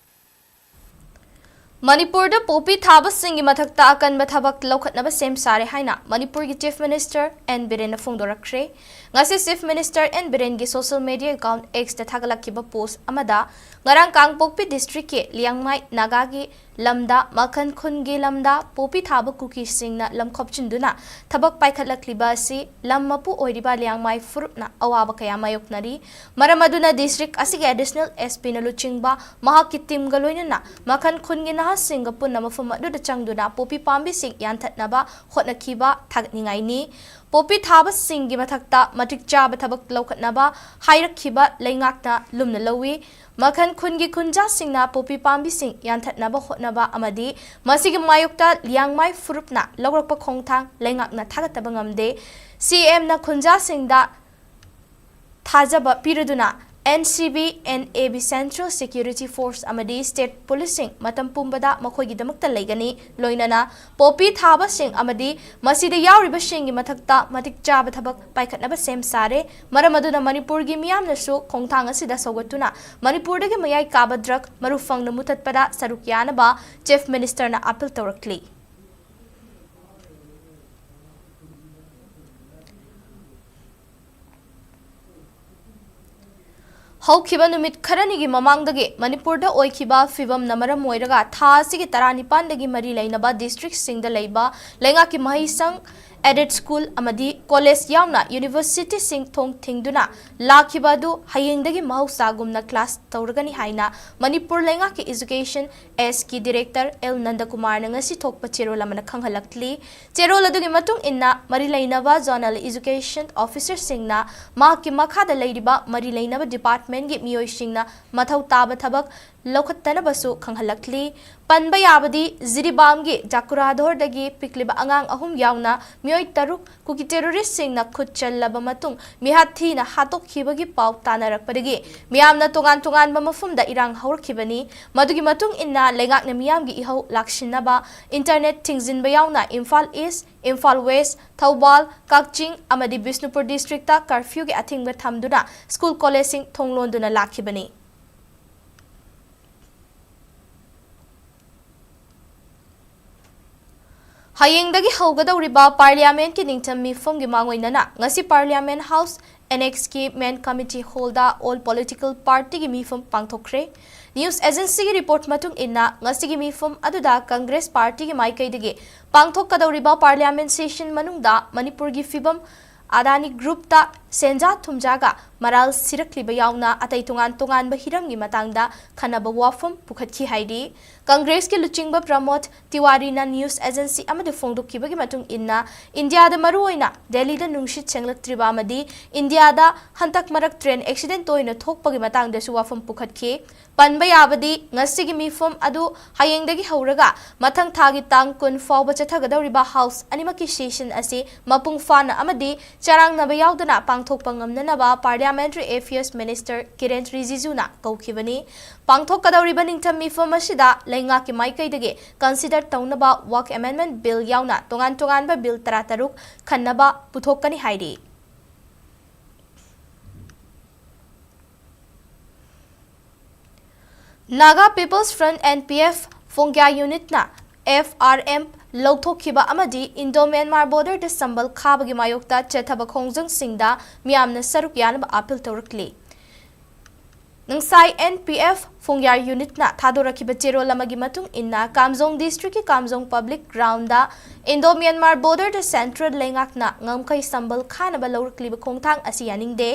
ꯃꯅꯤꯄꯨꯔꯗ ꯄꯣꯄꯤ ꯊꯥꯕꯁꯤꯡꯒꯤ ꯃꯊꯛꯇ ꯑꯀꯟꯕ ꯊꯕꯛ ꯂꯧꯈꯠꯅꯕ ꯁꯦꯝ ꯁꯥꯔꯦ ꯍꯥꯏꯅ ꯃꯅꯤꯄꯨꯔꯒꯤ Chief Minister ꯑꯦꯟ ꯕꯤꯔꯦꯟꯅ ꯐꯣꯡꯗꯣꯔꯛꯈ꯭ꯔꯦ꯫ ꯉꯁꯤ Chief Minister ꯑꯦꯟ ꯕꯤꯔꯦꯟꯒꯤ social media account X ꯇ ꯊꯥꯒꯠꯂꯛꯈꯤꯕ post ꯑꯃꯗ, ꯉꯔꯥꯡ ꯀꯥꯡꯄꯣꯛꯄꯤ district ꯀꯤ ꯂꯤꯌꯥꯡꯃꯥꯏ ꯅꯥꯒꯥꯒꯤ ꯂꯝꯗ, ꯃꯈꯟ ꯈꯨꯟꯒꯤ ꯂꯝꯗ ꯄꯣꯄꯤ ꯊꯥꯕ ꯀꯨꯀꯤꯁꯤꯡꯅ ꯂꯝ ꯈꯣꯞꯆꯤꯟꯗꯨꯅ ꯊꯕꯛ ꯄꯥꯏꯈꯠꯂꯛꯂꯤꯕ ꯑꯁꯤ ꯂꯝ ꯃꯄꯨ ꯑꯣꯏꯔꯤꯕ ꯂꯤꯌꯥꯡꯃꯥꯏ ꯐꯨꯔꯨꯞꯅ ꯑꯋꯥꯕ ꯀꯌꯥ ꯃꯥꯌꯣꯛꯅꯔꯤ꯫ ꯃꯔꯝ ꯑꯗꯨꯅ district ꯑꯁꯤꯒꯤ Additional S P ꯅ ꯂꯨꯆꯤꯡꯕ ꯃꯍꯥꯛꯀꯤ team ꯒ ꯂꯣꯏꯅꯅ ꯃꯈꯟ ꯈꯨꯟꯒꯤ ꯅꯍꯥꯁꯤꯡꯒ ꯄꯨꯟꯅ ꯃꯐꯝ ꯑꯗꯨꯗ ꯆꯪꯗꯨꯅ ꯄꯣꯄꯤ ꯄꯥꯝꯕꯤꯁꯤꯡ ꯌꯥꯟꯊꯠꯅꯕ ꯍꯣꯠꯅꯈꯤꯕ ꯊꯥꯒꯠꯅꯤꯡꯉꯥꯏꯅꯤ꯫ ꯄꯣꯄꯤ ꯊꯥꯕꯁꯤꯡꯒꯤ ꯃꯊꯛꯇ ꯃꯇꯤꯛ ꯆꯥꯕ ꯊꯕꯛ ꯂꯧꯈꯠꯅꯕ ꯍꯥꯏꯔꯛꯈꯤꯕ ꯂꯩꯉꯥꯛꯅ ꯂꯨꯝꯅ ꯂꯧꯏ꯫ ꯃꯈꯜ ꯈꯨꯟꯒꯤ ꯈꯨꯟꯖꯥꯁꯤꯡꯅ ꯄꯣꯄꯤ ꯄꯥꯝꯕꯤꯁꯤꯡ ꯌꯥꯟꯊꯠꯅꯕ ꯍꯣꯠꯅꯕ ꯑꯃꯗꯤ ꯃꯁꯤꯒꯤ ꯃꯥꯌꯣꯛꯇ ꯂꯤꯌꯥꯡꯃꯥꯏ ꯐꯨꯔꯨꯞꯅ ꯂꯧꯔꯛꯄ ꯈꯣꯡꯊꯥꯡ ꯂꯩꯉꯥꯛꯅ ꯊꯥꯒꯠꯇꯕ ꯉꯝꯗꯦ꯫ ꯁꯤ ꯑꯦꯝꯅ ꯈꯨꯟꯖꯥꯁꯤꯡꯗ ꯊꯥꯖꯕ ꯄꯤꯔꯗꯨꯅ N C B, N A B Central Security Force ꯑꯃꯗꯤ State Policeꯁꯤꯡ ꯃꯇꯝ ꯄꯨꯝꯕꯗ ꯃꯈꯣꯏꯒꯤꯗꯃꯛꯇ ꯂꯩꯒꯅꯤ꯫ ꯂꯣꯏꯅꯅ ꯄꯣꯄꯤ ꯊꯥꯕꯁꯤꯡ ꯑꯃꯗꯤ ꯃꯁꯤꯗ ꯌꯥꯎꯔꯤꯕꯁꯤꯡꯒꯤ ꯃꯊꯛꯇ ꯃꯇꯤꯛ ꯆꯥꯕ ꯊꯕꯛ ꯄꯥꯏꯈꯠꯅꯕ ꯁꯦꯝ ꯁꯥꯔꯦ꯫ ꯃꯔꯝ ꯑꯗꯨꯅ ꯃꯅꯤꯄꯨꯔꯒꯤ ꯃꯤꯌꯥꯝꯅꯁꯨ ꯈꯣꯡꯊꯥꯡ ꯑꯁꯤꯗ ꯁꯧꯒꯠꯇꯨꯅ ꯃꯅꯤꯄꯨꯔꯗꯒꯤ ꯃꯌꯥꯏ ꯀꯥꯕ drug ꯃꯔꯨ ꯐꯪꯅ ꯃꯨꯊꯠꯄꯗ ꯁꯔꯨꯛ ꯌꯥꯅꯕ Chief Ministerꯅ appeal ꯇꯧꯔꯛꯂꯤ꯫ ꯍꯧꯈꯤꯕ ꯅꯨꯃꯤꯠ ꯈꯔꯅꯤꯒꯤ ꯃꯃꯥꯡꯗꯒꯤ ꯃꯅꯤꯄꯨꯔꯗ ꯑꯣꯏꯈꯤꯕ ꯐꯤꯕꯝꯅ ꯃꯔꯝ ꯑꯣꯏꯔꯒ ꯊꯥ ꯑꯁꯤꯒꯤ ꯇꯔꯥꯅꯤꯄꯥꯟꯗꯒꯤ ꯃꯔꯤ ꯂꯩꯅꯕ districtꯁꯤꯡꯗ ꯂꯩꯕ ꯂꯩꯉꯥꯛꯀꯤ ꯃꯍꯩꯁꯪ, aided school ꯑꯃꯗꯤ college ꯌꯥꯎꯅ universityꯁꯤꯡ ꯊꯣꯡ ꯊꯤꯡꯗꯨꯅ ꯂꯥꯛꯈꯤꯕ ꯑꯗꯨ ꯍꯌꯦꯡꯗꯒꯤ ꯃꯍꯧꯁꯥꯒꯨꯝꯅ class ꯇꯧꯔꯒꯅꯤ ꯍꯥꯏꯅ ꯃꯅꯤꯄꯨꯔ ꯂꯩꯉꯥꯛꯀꯤ Education Sꯀꯤ Director L ꯅꯟꯗꯀꯨꯃꯥꯔꯅ ꯉꯁꯤ ꯊꯣꯛꯄ ꯆꯦꯔꯣꯜ ꯑꯃꯅ ꯈꯪꯍꯜꯂꯛꯂꯤ꯫ ꯆꯦꯔꯣꯜ ꯑꯗꯨꯒꯤ ꯃꯇꯨꯡ ꯏꯟꯅ, ꯃꯔꯤ ꯂꯩꯅꯕ Zonal Education Officerꯁꯤꯡꯅ ꯃꯍꯥꯛꯀꯤ ꯃꯈꯥꯗ ꯂꯩꯔꯤꯕ ꯃꯔꯤ ꯂꯩꯅꯕ departmentꯀꯤ ꯃꯤꯑꯣꯏꯁꯤꯡꯅ ꯃꯊꯧ ꯇꯥꯕ ꯊꯕꯛ ꯂꯧꯈꯠꯇꯅꯕꯁꯨ ꯈꯪꯍꯜꯂꯛꯂꯤ꯫ ꯄꯟꯕ ꯌꯥꯕꯗꯤ, ꯖꯤꯔꯤꯕꯥꯝꯒꯤ ꯖꯥꯀꯨꯔꯥꯙꯣꯔꯗꯒꯤ ꯄꯤꯛꯂꯤꯕ ꯑꯉꯥꯡ ꯑꯍꯨꯝ ꯌꯥꯎꯅ ꯃꯤꯑꯣꯏ ꯇꯔꯨꯛ ꯀꯨꯀꯤ terroristꯁꯤꯡꯅ ꯈꯨꯠ ꯆꯜꯂꯕ ꯃꯇꯨꯡ ꯃꯤꯍꯥꯠ ꯊꯤꯅ ꯍꯥꯠꯇꯣꯛꯈꯤꯕꯒꯤ ꯄꯥꯎ ꯇꯥꯅꯔꯛꯄꯗꯒꯤ ꯃꯤꯌꯥꯝꯅ ꯇꯣꯉꯥꯟ ꯇꯣꯉꯥꯟꯕ ꯃꯐꯝꯗ ꯏꯔꯥꯡ ꯍꯧꯔꯛꯈꯤꯕꯅꯤ꯫ ꯃꯗꯨꯒꯤ ꯃꯇꯨꯡ ꯏꯟꯅ ꯂꯩꯉꯥꯛꯅ ꯃꯤꯌꯥꯝꯒꯤ ꯏꯍꯧ ꯂꯥꯛꯁꯤꯟꯅꯕ internet ꯊꯤꯡꯖꯤꯟꯕ ꯌꯥꯎꯅ ꯏꯝꯐꯥꯜ East, ꯏꯝꯐꯥꯜ West, ꯊꯧꯕꯥꯜ, ꯀꯛꯆꯤꯡ ꯑꯃꯗꯤ ꯕꯤꯁꯅꯨꯄꯨꯔ districtꯇ curfewꯒꯤ ꯑꯊꯤꯡꯕ ꯊꯝꯗꯨꯅ school collegeꯁꯤꯡ ꯊꯣꯡ ꯂꯣꯟꯗꯨꯅ ꯂꯥꯛꯈꯤꯕꯅꯤ꯫ ꯍꯌꯦꯡꯗꯒꯤ ꯍꯧꯒꯗꯧꯔꯤꯕ Parliamentꯀꯤ ꯅꯤꯡꯊꯝ ꯃꯤꯐꯝꯒꯤ ꯃꯥꯡꯑꯣꯏꯅꯅ ꯉꯁꯤ Parliament House Annexꯀꯤ Main Committee Hallꯗ all political partyꯒꯤ ꯃꯤꯐꯝ ꯄꯥꯡꯊꯣꯛꯈ꯭ꯔꯦ꯫ News Agencyꯒꯤ report ꯃꯇꯨꯡ ꯏꯟꯅ, ꯉꯁꯤꯒꯤ ꯃꯤꯐꯝ ꯑꯗꯨꯗ Congress partyꯒꯤ ꯃꯥꯏꯀꯩꯗꯒꯤ ꯄꯥꯡꯊꯣꯛꯀꯗꯧꯔꯤꯕ Parliament session ꯃꯅꯨꯡꯗ ꯃꯅꯤꯄꯨꯔꯒꯤ ꯐꯤꯕꯝ ꯑꯗꯥꯅꯤ ꯒ꯭ꯔꯨꯞꯇ ꯁꯦꯟꯖꯥ ꯊꯨꯝꯖꯥꯒ ꯃꯔꯥꯜ ꯁꯤꯔꯛꯂꯤꯕ ꯌꯥꯎꯅ ꯑꯇꯩ ꯇꯣꯉꯥꯟ ꯇꯣꯉꯥꯟꯕ ꯍꯤꯔꯝꯒꯤ ꯃꯇꯥꯡꯗ ꯈꯟꯅꯕ ꯋꯥꯐꯝ ꯄꯨꯈꯠꯈꯤ ꯍꯥꯏꯔꯤ꯫ ꯀꯪꯒ꯭ꯔꯦꯁꯀꯤ ꯂꯨꯆꯤꯡꯕ ꯄ꯭ꯔꯃꯣꯗ ꯇꯤꯋꯥꯔꯤꯅ ꯅ꯭ꯌꯨꯁ ꯑꯦꯖꯦꯟꯁꯤ ꯑꯃꯗ ꯐꯣꯡꯗꯣꯛꯈꯤꯕꯒꯤ ꯃꯇꯨꯡ ꯏꯟꯅ, ꯏꯟꯗꯤꯌꯥꯗ ꯃꯔꯨꯑꯣꯏꯅ ꯗꯦꯜꯂꯤꯗ ꯅꯨꯡꯁꯤꯠ ꯁꯦꯡꯂꯛꯇ꯭ꯔꯤꯕ ꯑꯃꯗꯤ ꯏꯟꯗꯤꯌꯥꯗ ꯍꯟꯗꯛ ꯃꯔꯛ ꯇ꯭ꯔꯦꯟ ꯑꯦꯛꯁꯤꯗꯦꯟ ꯇꯣꯏꯅ ꯊꯣꯛꯄꯒꯤ ꯃꯇꯥꯡꯗꯁꯨ ꯋꯥꯐꯝ ꯄꯨꯈꯠꯈꯤ꯫ ꯄꯟꯕ ꯌꯥꯕꯗꯤ, ꯉꯁꯤꯒꯤ ꯃꯤꯐꯝ ꯑꯗꯨ ꯍꯌꯦꯡꯗꯒꯤ ꯍꯧꯔꯒ ꯃꯊꯪ ꯊꯥꯒꯤ ꯇꯥꯡ ꯀꯨꯟ ꯐꯥꯎꯕ ꯆꯠꯊꯒꯗꯧꯔꯤꯕ ꯍꯥꯎꯁ ꯑꯅꯤꯃꯛꯀꯤ ꯁꯦꯁꯟ ꯑꯁꯤ ꯃꯄꯨꯡ ꯐꯥꯅ ꯑꯃꯗꯤ ꯆꯔꯥꯡꯅꯕ ꯌꯥꯎꯗꯅ ꯄꯥꯡꯊꯣꯛꯄ ꯉꯝꯅꯅꯕ Parliamentary Affairs Minister ꯀꯤꯔꯦꯟ ꯔꯤꯖꯤꯖꯨꯅ ꯀꯧꯈꯤꯕꯅꯤ꯫ ꯄꯥꯡꯊꯣꯛꯀꯗꯧꯔꯤꯕ ꯅꯤꯡꯊꯝ ꯃꯤꯐꯝ ꯑꯁꯤꯗ ꯂꯩꯉꯥꯛꯀꯤ ꯃꯥꯏꯀꯩꯗꯒꯤ ꯀꯟꯁꯤꯗꯔ ꯇꯧꯅꯕ ꯋꯥꯛ ꯑꯦꯃꯦꯟꯗꯃꯦꯟꯠ ꯕꯤꯜ ꯌꯥꯎꯅ ꯇꯣꯉꯥꯟ ꯇꯣꯉꯥꯟꯕ ꯕꯤꯜ ꯇꯔꯥꯇꯔꯨꯛ ꯈꯟꯅꯕ ꯄꯨꯊꯣꯛꯀꯅꯤ ꯍꯥꯏꯔꯤ꯫ Naga People's Front, N P F, Phongya ꯌꯨꯅꯤꯠꯅ F R M ꯂꯧꯊꯣꯛꯈꯤꯕ ꯑꯃꯗꯤ ꯏꯟꯗꯣ ꯃ꯭ꯌꯥꯟꯃꯥꯔ ꯕꯣꯔꯗꯔꯗ ꯁꯝꯕꯜ ꯈꯥꯕꯒꯤ ꯃꯥꯌꯣꯛꯇ ꯆꯠꯊꯕ ꯈꯣꯡꯖꯪꯁꯤꯡꯗ ꯃꯤꯌꯥꯝꯅ ꯁꯔꯨꯛ ꯌꯥꯅꯕ ꯑꯥꯄꯤꯜ ꯇꯧꯔꯛꯂꯤ꯫ ꯅꯪꯁꯥꯏ N P F ꯐꯣꯡꯒ꯭ꯌꯥ ꯌꯨꯅꯤꯠꯅ ꯊꯥꯗꯣꯔꯛꯈꯤꯕ ꯆꯦꯔꯣꯜ ꯑꯃꯒꯤ ꯃꯇꯨꯡ ꯏꯟꯅ, ꯀꯥꯝꯖꯣꯡ ꯗꯤꯁꯇ꯭ꯔꯤꯛꯀꯤ Kamjong public ground Indo Myanmar ꯕꯣꯔꯗꯔꯗ ꯁꯦꯟꯇ꯭ꯔꯦꯜ ꯂꯩꯉꯥꯛꯅ ꯉꯝꯈꯩ ꯁꯝꯕꯜ ꯈꯥꯅꯕ ꯂꯧꯔꯛꯂꯤꯕ ꯈꯣꯡꯊꯥꯡ ꯑꯁꯤ ꯌꯥꯅꯤꯡꯗꯦ꯫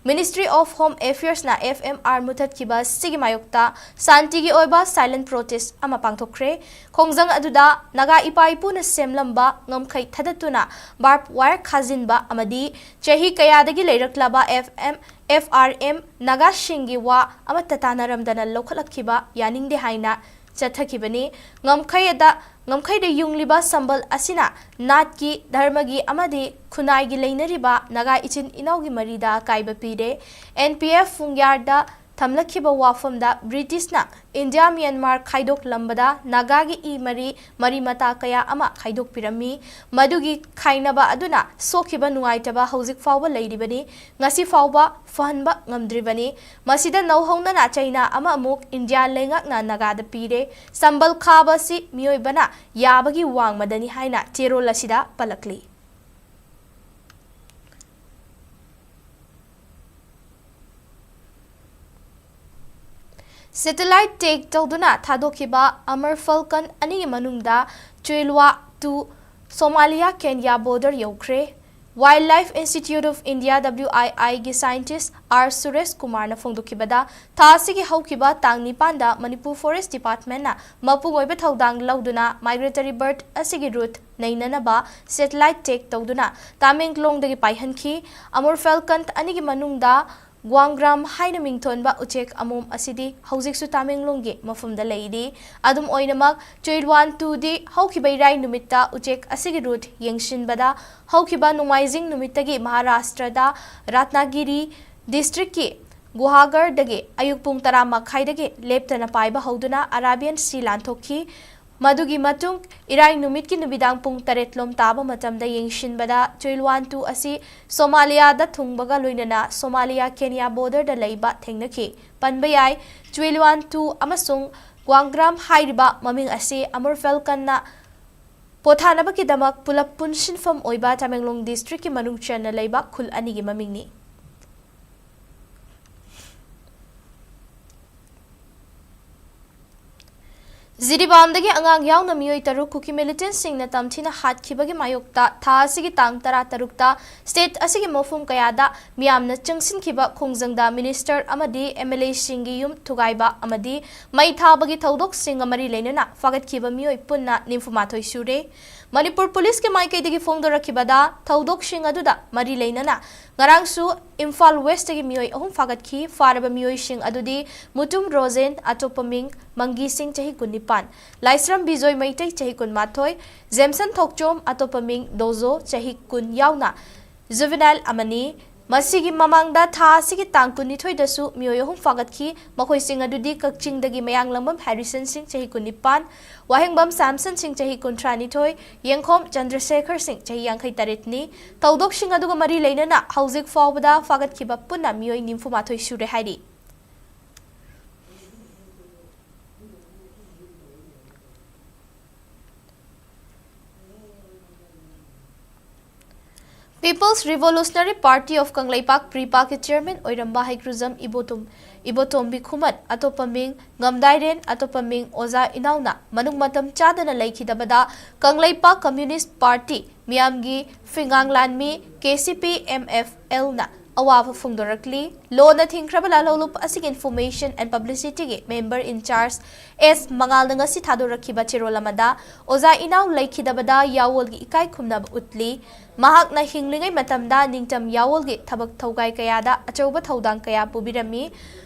Ministry of Home Affairsꯅ F M R ꯃꯨꯊꯠꯈꯤꯕ ꯑꯁꯤꯒꯤ ꯃꯥꯌꯣꯛꯇ ꯁꯥꯟꯇꯤꯒꯤ ꯑꯣꯏꯕ silent protest ꯑꯃ ꯄꯥꯡꯊꯣꯛꯈ꯭ꯔꯦ꯫ ꯈꯣꯡꯖꯪ ꯑꯗꯨꯗ ꯅꯥꯒꯥ ꯏꯄꯥ ꯏꯄꯨꯅ ꯁꯦꯝꯂꯝꯕ ꯉꯝꯈꯩ ꯊꯥꯗꯠꯇꯨꯅ barbed wire ꯈꯥꯖꯤꯟꯕ ꯑꯃꯗꯤ ꯆꯍꯤ ꯀꯌꯥꯗꯒꯤ ꯂꯩꯔꯛꯂꯕ F M, F R M ꯅꯥꯒꯥꯁꯤꯡꯒꯤ ꯋꯥ ꯑꯃꯠꯇ ꯇꯥꯅꯔꯝꯗꯅ ꯂꯧꯈꯠꯂꯛꯈꯤꯕ ꯌꯥꯅꯤꯡꯗꯦ ꯍꯥꯏꯅ ꯆꯠꯊꯈꯤꯕꯅꯤ꯫ ꯉꯝꯈꯩꯗ, ꯉꯝꯈꯩꯗ ꯌꯨꯡꯂꯤꯕ ꯁꯝꯕꯜ ꯑꯁꯤꯅ ꯅꯥꯠꯀꯤ, ꯙꯔꯃꯒꯤ ꯑꯃꯗꯤ ꯈꯨꯟꯅꯥꯏꯒꯤ ꯂꯩꯅꯔꯤꯕ ꯅꯥꯒꯥ ꯏꯆꯤꯟ ꯏꯅꯥꯎꯒꯤ ꯃꯔꯤꯗ ꯑꯀꯥꯏꯕ ꯄꯤꯔꯦ꯫ N P F ꯐꯨꯡꯌꯥꯔꯗ ꯊꯝꯂꯛꯈꯤꯕ ꯋꯥꯐꯝꯗ, ꯕ꯭ꯔꯤꯇꯤꯁꯅ ꯏꯟꯗꯤꯌꯥ ꯃ꯭ꯌꯥꯟꯃꯥꯔ ꯈꯥꯏꯗꯣꯛꯂꯝꯕꯗ ꯅꯥꯒꯥꯒꯤ ꯏ ꯃꯔꯤ, ꯃꯔꯤ ꯃꯇꯥ ꯀꯌꯥ ꯑꯃ ꯈꯥꯏꯗꯣꯛꯄꯤꯔꯝꯃꯤ꯫ ꯃꯗꯨꯒꯤ ꯈꯥꯏꯅꯕ ꯑꯗꯨꯅ ꯁꯣꯛꯈꯤꯕ ꯅꯨꯡꯉꯥꯏꯇꯕ ꯍꯧꯖꯤꯛ ꯐꯥꯎꯕ ꯂꯩꯔꯤꯕꯅꯤ꯫ ꯉꯁꯤ ꯐꯥꯎꯕ ꯐꯍꯟꯕ ꯉꯝꯗ꯭ꯔꯤꯕꯅꯤ꯫ ꯃꯁꯤꯗ ꯅꯧꯍꯧꯅꯅ ꯆꯩꯅꯥ ꯑꯃ ꯑꯃꯨꯛ ꯏꯟꯗꯤꯌꯥ ꯂꯩꯉꯥꯛꯅ ꯅꯥꯒꯥꯗ ꯄꯤꯔꯦ꯫ ꯁꯝꯕꯜ ꯈꯥꯕ ꯑꯁꯤ ꯃꯤꯑꯣꯏꯕꯅ ꯌꯥꯕꯒꯤ ꯋꯥꯡꯃꯗꯅꯤ ꯍꯥꯏꯅ ꯆꯦꯔꯣꯜ ꯑꯁꯤꯗ ꯄꯜꯂꯛꯂꯤ꯫ Satellite take ꯇꯧꯗꯨꯅ ꯊꯥꯗꯣꯛꯈꯤꯕ Amur Falcon ꯑꯅꯤꯒꯤ ꯃꯅꯨꯡꯗ ꯆꯨꯏꯂ꯭ꯋꯥ two ꯁꯣꯃꯥꯂꯤꯌꯥ ꯀꯦꯟꯌꯥ border ꯌꯧꯈ꯭ꯔꯦ꯫ Wildlife Institute of India, W I I, ꯒꯤ scientist R ꯁꯨꯔꯦꯁ ꯀꯨꯃꯥꯔꯅ ꯐꯣꯡꯗꯣꯛꯈꯤꯕꯗ, ꯊꯥ ꯑꯁꯤꯒꯤ ꯍꯧꯈꯤꯕ ꯇꯥꯡ ꯅꯤꯄꯥꯟꯗ ꯃꯅꯤꯄꯨꯔ Forest Department ꯅ ꯃꯄꯨꯡ ꯑꯣꯏꯕ ꯊꯧꯗꯥꯡ ꯂꯧꯗꯨꯅ migratory bird ꯑꯁꯤꯒꯤ route ꯅꯩꯅꯅꯕ satellite tag ꯇꯧꯗꯨꯅ ꯇꯥꯃꯦꯡꯂꯣꯡꯗꯒꯤ ꯄꯥꯏꯍꯟꯈꯤ꯫ ꯑꯃꯨꯔ falcon ꯑꯅꯤꯒꯤ ꯃꯅꯨꯡꯗ ꯒ꯭ꯋꯥꯡꯒ꯭ꯔꯥꯝ ꯍꯥꯏꯅ ꯃꯤꯡꯊꯣꯟꯕ ꯎꯆꯦꯛ ꯑꯃꯣꯝ ꯑꯁꯤꯗꯤ ꯍꯧꯖꯤꯛꯁꯨ ꯇꯥꯃꯦꯡꯂꯣꯡꯒꯤ ꯃꯐꯝꯗ ꯂꯩꯔꯤ꯫ ꯑꯗꯨꯝ ꯑꯣꯏꯅꯃꯛ, ꯆꯨꯏꯜꯋꯥꯟ ꯇꯨꯗꯤ ꯍꯧꯈꯤꯕ ꯏꯔꯥꯏ ꯅꯨꯃꯤꯠꯇ ꯎꯆꯦꯛ ꯑꯁꯤꯒꯤ route ꯌꯦꯡꯁꯤꯟꯕꯗ ꯍꯧꯈꯤꯕ ꯅꯣꯡꯃꯥꯏꯖꯤꯡ ꯅꯨꯃꯤꯠꯇꯒꯤ ꯃꯍꯥꯔꯥꯁꯇ꯭ꯔꯗ ꯔꯥꯠꯅꯥꯒꯤꯔꯤ district ꯀꯤ ꯒꯨꯍꯥꯒꯔꯗꯒꯤ ꯑꯌꯨꯛ ꯄꯨꯡ ꯇꯔꯥ ꯃꯈꯥꯏꯗꯒꯤ ꯂꯦꯞꯇꯅ ꯄꯥꯏꯕ ꯍꯧꯗꯨꯅ Arabian Sea ꯂꯥꯟꯊꯣꯛꯈꯤ꯫ ꯃꯗꯨꯒꯤ ꯃꯇꯨꯡ ꯏꯔꯥꯏ ꯅꯨꯃꯤꯠꯀꯤ ꯅꯨꯃꯤꯗꯥꯡ ꯄꯨꯡ ꯇꯔꯦꯠ ꯂꯣꯝ ꯇꯥꯕ ꯃꯇꯝꯗ ꯌꯦꯡꯁꯤꯟꯕꯗ ꯆꯨꯏꯜꯋꯥꯟ ꯇꯨ ꯑꯁꯤ ꯁꯣꯃꯥꯂꯤꯌꯥꯗ ꯊꯨꯡꯕꯒ ꯂꯣꯏꯅꯅ ꯁꯣꯃꯥꯂꯤꯌꯥ ꯀꯦꯅꯤꯌꯥ border ꯗ ꯂꯩꯕ ꯊꯦꯡꯅꯈꯤ꯫ ꯄꯟꯕ ꯌꯥꯏ, ꯆꯨꯏꯜꯋꯥꯟ ꯇꯨ ꯑꯃꯁꯨꯡ ꯒ꯭ꯋꯥꯡꯒ꯭ꯔꯥꯝ ꯍꯥꯏꯔꯤꯕ ꯃꯃꯤꯡ ꯑꯁꯤ ꯑꯃꯨꯔ falcon ꯅ ꯄꯣꯊꯥꯅꯕꯒꯤꯗꯃꯛ ꯄꯨꯂꯞ ꯄꯨꯟꯁꯤꯟꯐꯝ ꯑꯣꯏꯕ ꯇꯃꯦꯡꯂꯣꯡ district ꯀꯤ ꯃꯅꯨꯡ ꯆꯟꯅ ꯂꯩꯕ ꯈꯨꯜ ꯑꯅꯤꯒꯤ ꯃꯃꯤꯡꯅꯤ꯫ ꯖꯤꯔꯤꯕꯥꯝꯗꯒꯤ ꯑꯉꯥꯡ ꯌꯥꯎꯅ ꯃꯤꯑꯣꯏ ꯇꯔꯨꯛ ꯀꯨꯀꯤ militant ꯁꯤꯡꯅ ꯇꯝꯊꯤꯅ ꯍꯥꯠꯈꯤꯕꯒꯤ ꯃꯥꯌꯣꯛꯇ ꯊꯥ ꯑꯁꯤꯒꯤ ꯇꯥꯡ ꯇꯔꯥ ꯇꯔꯨꯛꯇ state ꯑꯁꯤꯒꯤ ꯃꯐꯝ ꯀꯌꯥꯗ ꯃꯤꯌꯥꯝꯅ ꯆꯪꯁꯤꯟꯈꯤꯕ ꯈꯣꯡꯖꯪꯗ minister ꯑꯃꯗꯤ M L A ꯁꯤꯡꯒꯤ ꯌꯨꯝ ꯊꯨꯒꯥꯏꯕ ꯑꯃꯗꯤ ꯃꯩ ꯊꯥꯕꯒꯤ ꯊꯧꯗꯣꯛꯁꯤꯡꯒ ꯃꯔꯤ ꯂꯩꯅꯅ ꯐꯥꯒꯠꯈꯤꯕ ꯃꯤꯑꯣꯏ ꯄꯨꯟꯅ ꯅꯤꯐꯨ ꯃꯥꯊꯣꯏ ꯁꯨꯔꯦ꯫ ꯃꯅꯤꯄꯨꯔ police ꯀꯤ ꯃꯥꯏꯀꯩꯗꯒꯤ ꯐꯣꯡꯗꯣꯔꯛꯈꯤꯕꯗ, ꯊꯧꯗꯣꯛꯁꯤꯡ ꯑꯗꯨꯗ ꯃꯔꯤ ꯂꯩꯅꯅ ꯉꯔꯥꯡꯁꯨ ꯏꯝꯐꯥꯜ West ꯇꯒꯤ ꯃꯤꯑꯣꯏ ꯑꯍꯨꯝ ꯐꯥꯒꯠꯈꯤ꯫ ꯐꯥꯔꯕ ꯃꯤꯑꯣꯏꯁꯤꯡ ꯑꯗꯨꯗꯤ ꯃꯨꯇꯨꯝ ꯔꯣꯖꯦꯟ, ꯑꯇꯣꯞꯄ ꯃꯤꯡ ꯃꯪꯒꯤ ꯁꯤꯡ, ꯆꯍꯤ ꯀꯨꯟꯅꯤꯄꯥꯟ, ꯂꯥꯏꯁ꯭ꯔꯝ ꯕꯤꯖꯣꯏ ꯃꯩꯇꯩ, ꯆꯍꯤ ꯀꯨꯟꯃꯥꯊꯣꯏ, ꯖꯦꯝꯁꯟ ꯊꯣꯛꯆꯣꯝ, ꯑꯇꯣꯞꯄ ꯃꯤꯡ ꯗꯣꯖꯣ, ꯆꯍꯤ ꯀꯨꯟ ꯌꯥꯎꯅ juvenile ꯑꯃꯅꯤ꯫ ꯃꯁꯤꯒꯤ ꯃꯃꯥꯡꯗ ꯊꯥ ꯑꯁꯤꯒꯤ ꯇꯥꯡ ꯀꯨꯟꯅꯤꯊꯣꯏꯗꯁꯨ ꯃꯤꯑꯣꯏ ꯑꯍꯨꯝ ꯐꯥꯒꯠꯈꯤ꯫ ꯃꯈꯣꯏꯁꯤꯡ ꯑꯗꯨꯗꯤ ꯀꯛꯆꯤꯡꯗꯒꯤ ꯃꯌꯥꯡꯂꯝꯕꯝ ꯍꯦꯔꯤꯁꯟ ꯁꯤꯡ, ꯆꯍꯤ ꯀꯨꯟꯅꯤꯄꯥꯟ, ꯋꯥꯍꯦꯡꯕꯝ ꯁꯥꯝꯁꯟ ꯁꯤꯡ, ꯆꯍꯤ ꯀꯨꯟꯊ꯭ꯔꯥꯅꯤꯊꯣꯏ, ꯌꯦꯡꯈꯣꯝ ꯆꯟꯗ꯭ꯔꯁꯦꯈꯔ ꯁꯤꯡ, ꯆꯍꯤ ꯌꯥꯡꯈꯩ ꯇꯔꯦꯠꯅꯤ꯫ ꯊꯧꯗꯣꯛꯁꯤꯡ ꯑꯗꯨꯒ ꯃꯔꯤ ꯂꯩꯅꯅ ꯍꯧꯖꯤꯛ ꯐꯥꯎꯕꯗ ꯐꯥꯒꯠꯈꯤꯕ ꯄꯨꯟꯅ ꯃꯤꯑꯣꯏ ꯅꯤꯐꯨ ꯃꯥꯊꯣꯏ ꯁꯨꯔꯦ ꯍꯥꯏꯔꯤ꯫ People's Revolutionary Party of Kangleipak, PREPA ꯒꯤ chairman ꯑꯣꯏꯔꯝꯕ ꯍꯩꯀ꯭ꯔꯨꯖꯝ ꯏꯕꯣꯇꯣꯝ, ꯏꯕꯣꯇꯣꯝꯕꯤ ꯈꯨꯃꯟ, ꯑꯇꯣꯞꯄ ꯃꯤꯡ ꯉꯝꯗꯥꯏꯔꯦꯟ, ꯑꯇꯣꯞꯄ ꯃꯤꯡ ꯑꯣꯖꯥ ꯏꯅꯥꯎꯅ ꯃꯅꯨꯡ ꯃꯇꯝ ꯆꯥꯗꯅ ꯂꯩꯈꯤꯗꯕꯗ ꯀꯪꯂꯩꯄꯥꯛ Communist Party, ꯃꯤꯌꯥꯝꯒꯤ ꯐꯤꯉꯥꯡ ꯂꯥꯟꯃꯤ K C P M F ꯑꯦꯜꯅ ꯑꯋꯥꯕ ꯐꯣꯡꯗꯣꯔꯛꯂꯤ꯫ ꯂꯣꯟꯅ ꯊꯤꯡꯈ꯭ꯔꯕ ꯂꯥꯜꯍꯧꯂꯨꯞ ꯑꯁꯤꯒꯤ information and publicityꯒꯤ member in charge ꯑꯦꯁ ꯃꯉꯥꯜꯅ ꯉꯁꯤ ꯊꯥꯗꯣꯔꯛꯈꯤꯕ ꯆꯦꯔꯣꯜ ꯑꯃꯗ ꯑꯣꯖꯥ ꯏꯅꯥꯎ ꯂꯩꯈꯤꯗꯕꯗ ꯌꯥꯋꯣꯜꯒꯤ ꯏꯀꯥꯏ ꯈꯨꯝꯅꯕ ꯎꯠꯂꯤ꯫ ꯃꯍꯥꯛꯅ ꯍꯤꯡꯂꯤꯉꯩ ꯃꯇꯝꯗ ꯅꯤꯡꯇꯝ ꯌꯥꯋꯣꯜꯒꯤ ꯊꯕꯛ ꯊꯧꯒꯥꯏ ꯀꯌꯥꯗ ꯑꯆꯧꯕ ꯊꯧꯗꯥꯡ ꯀꯌꯥ ꯄꯨꯕꯤꯔꯝꯃꯤ꯫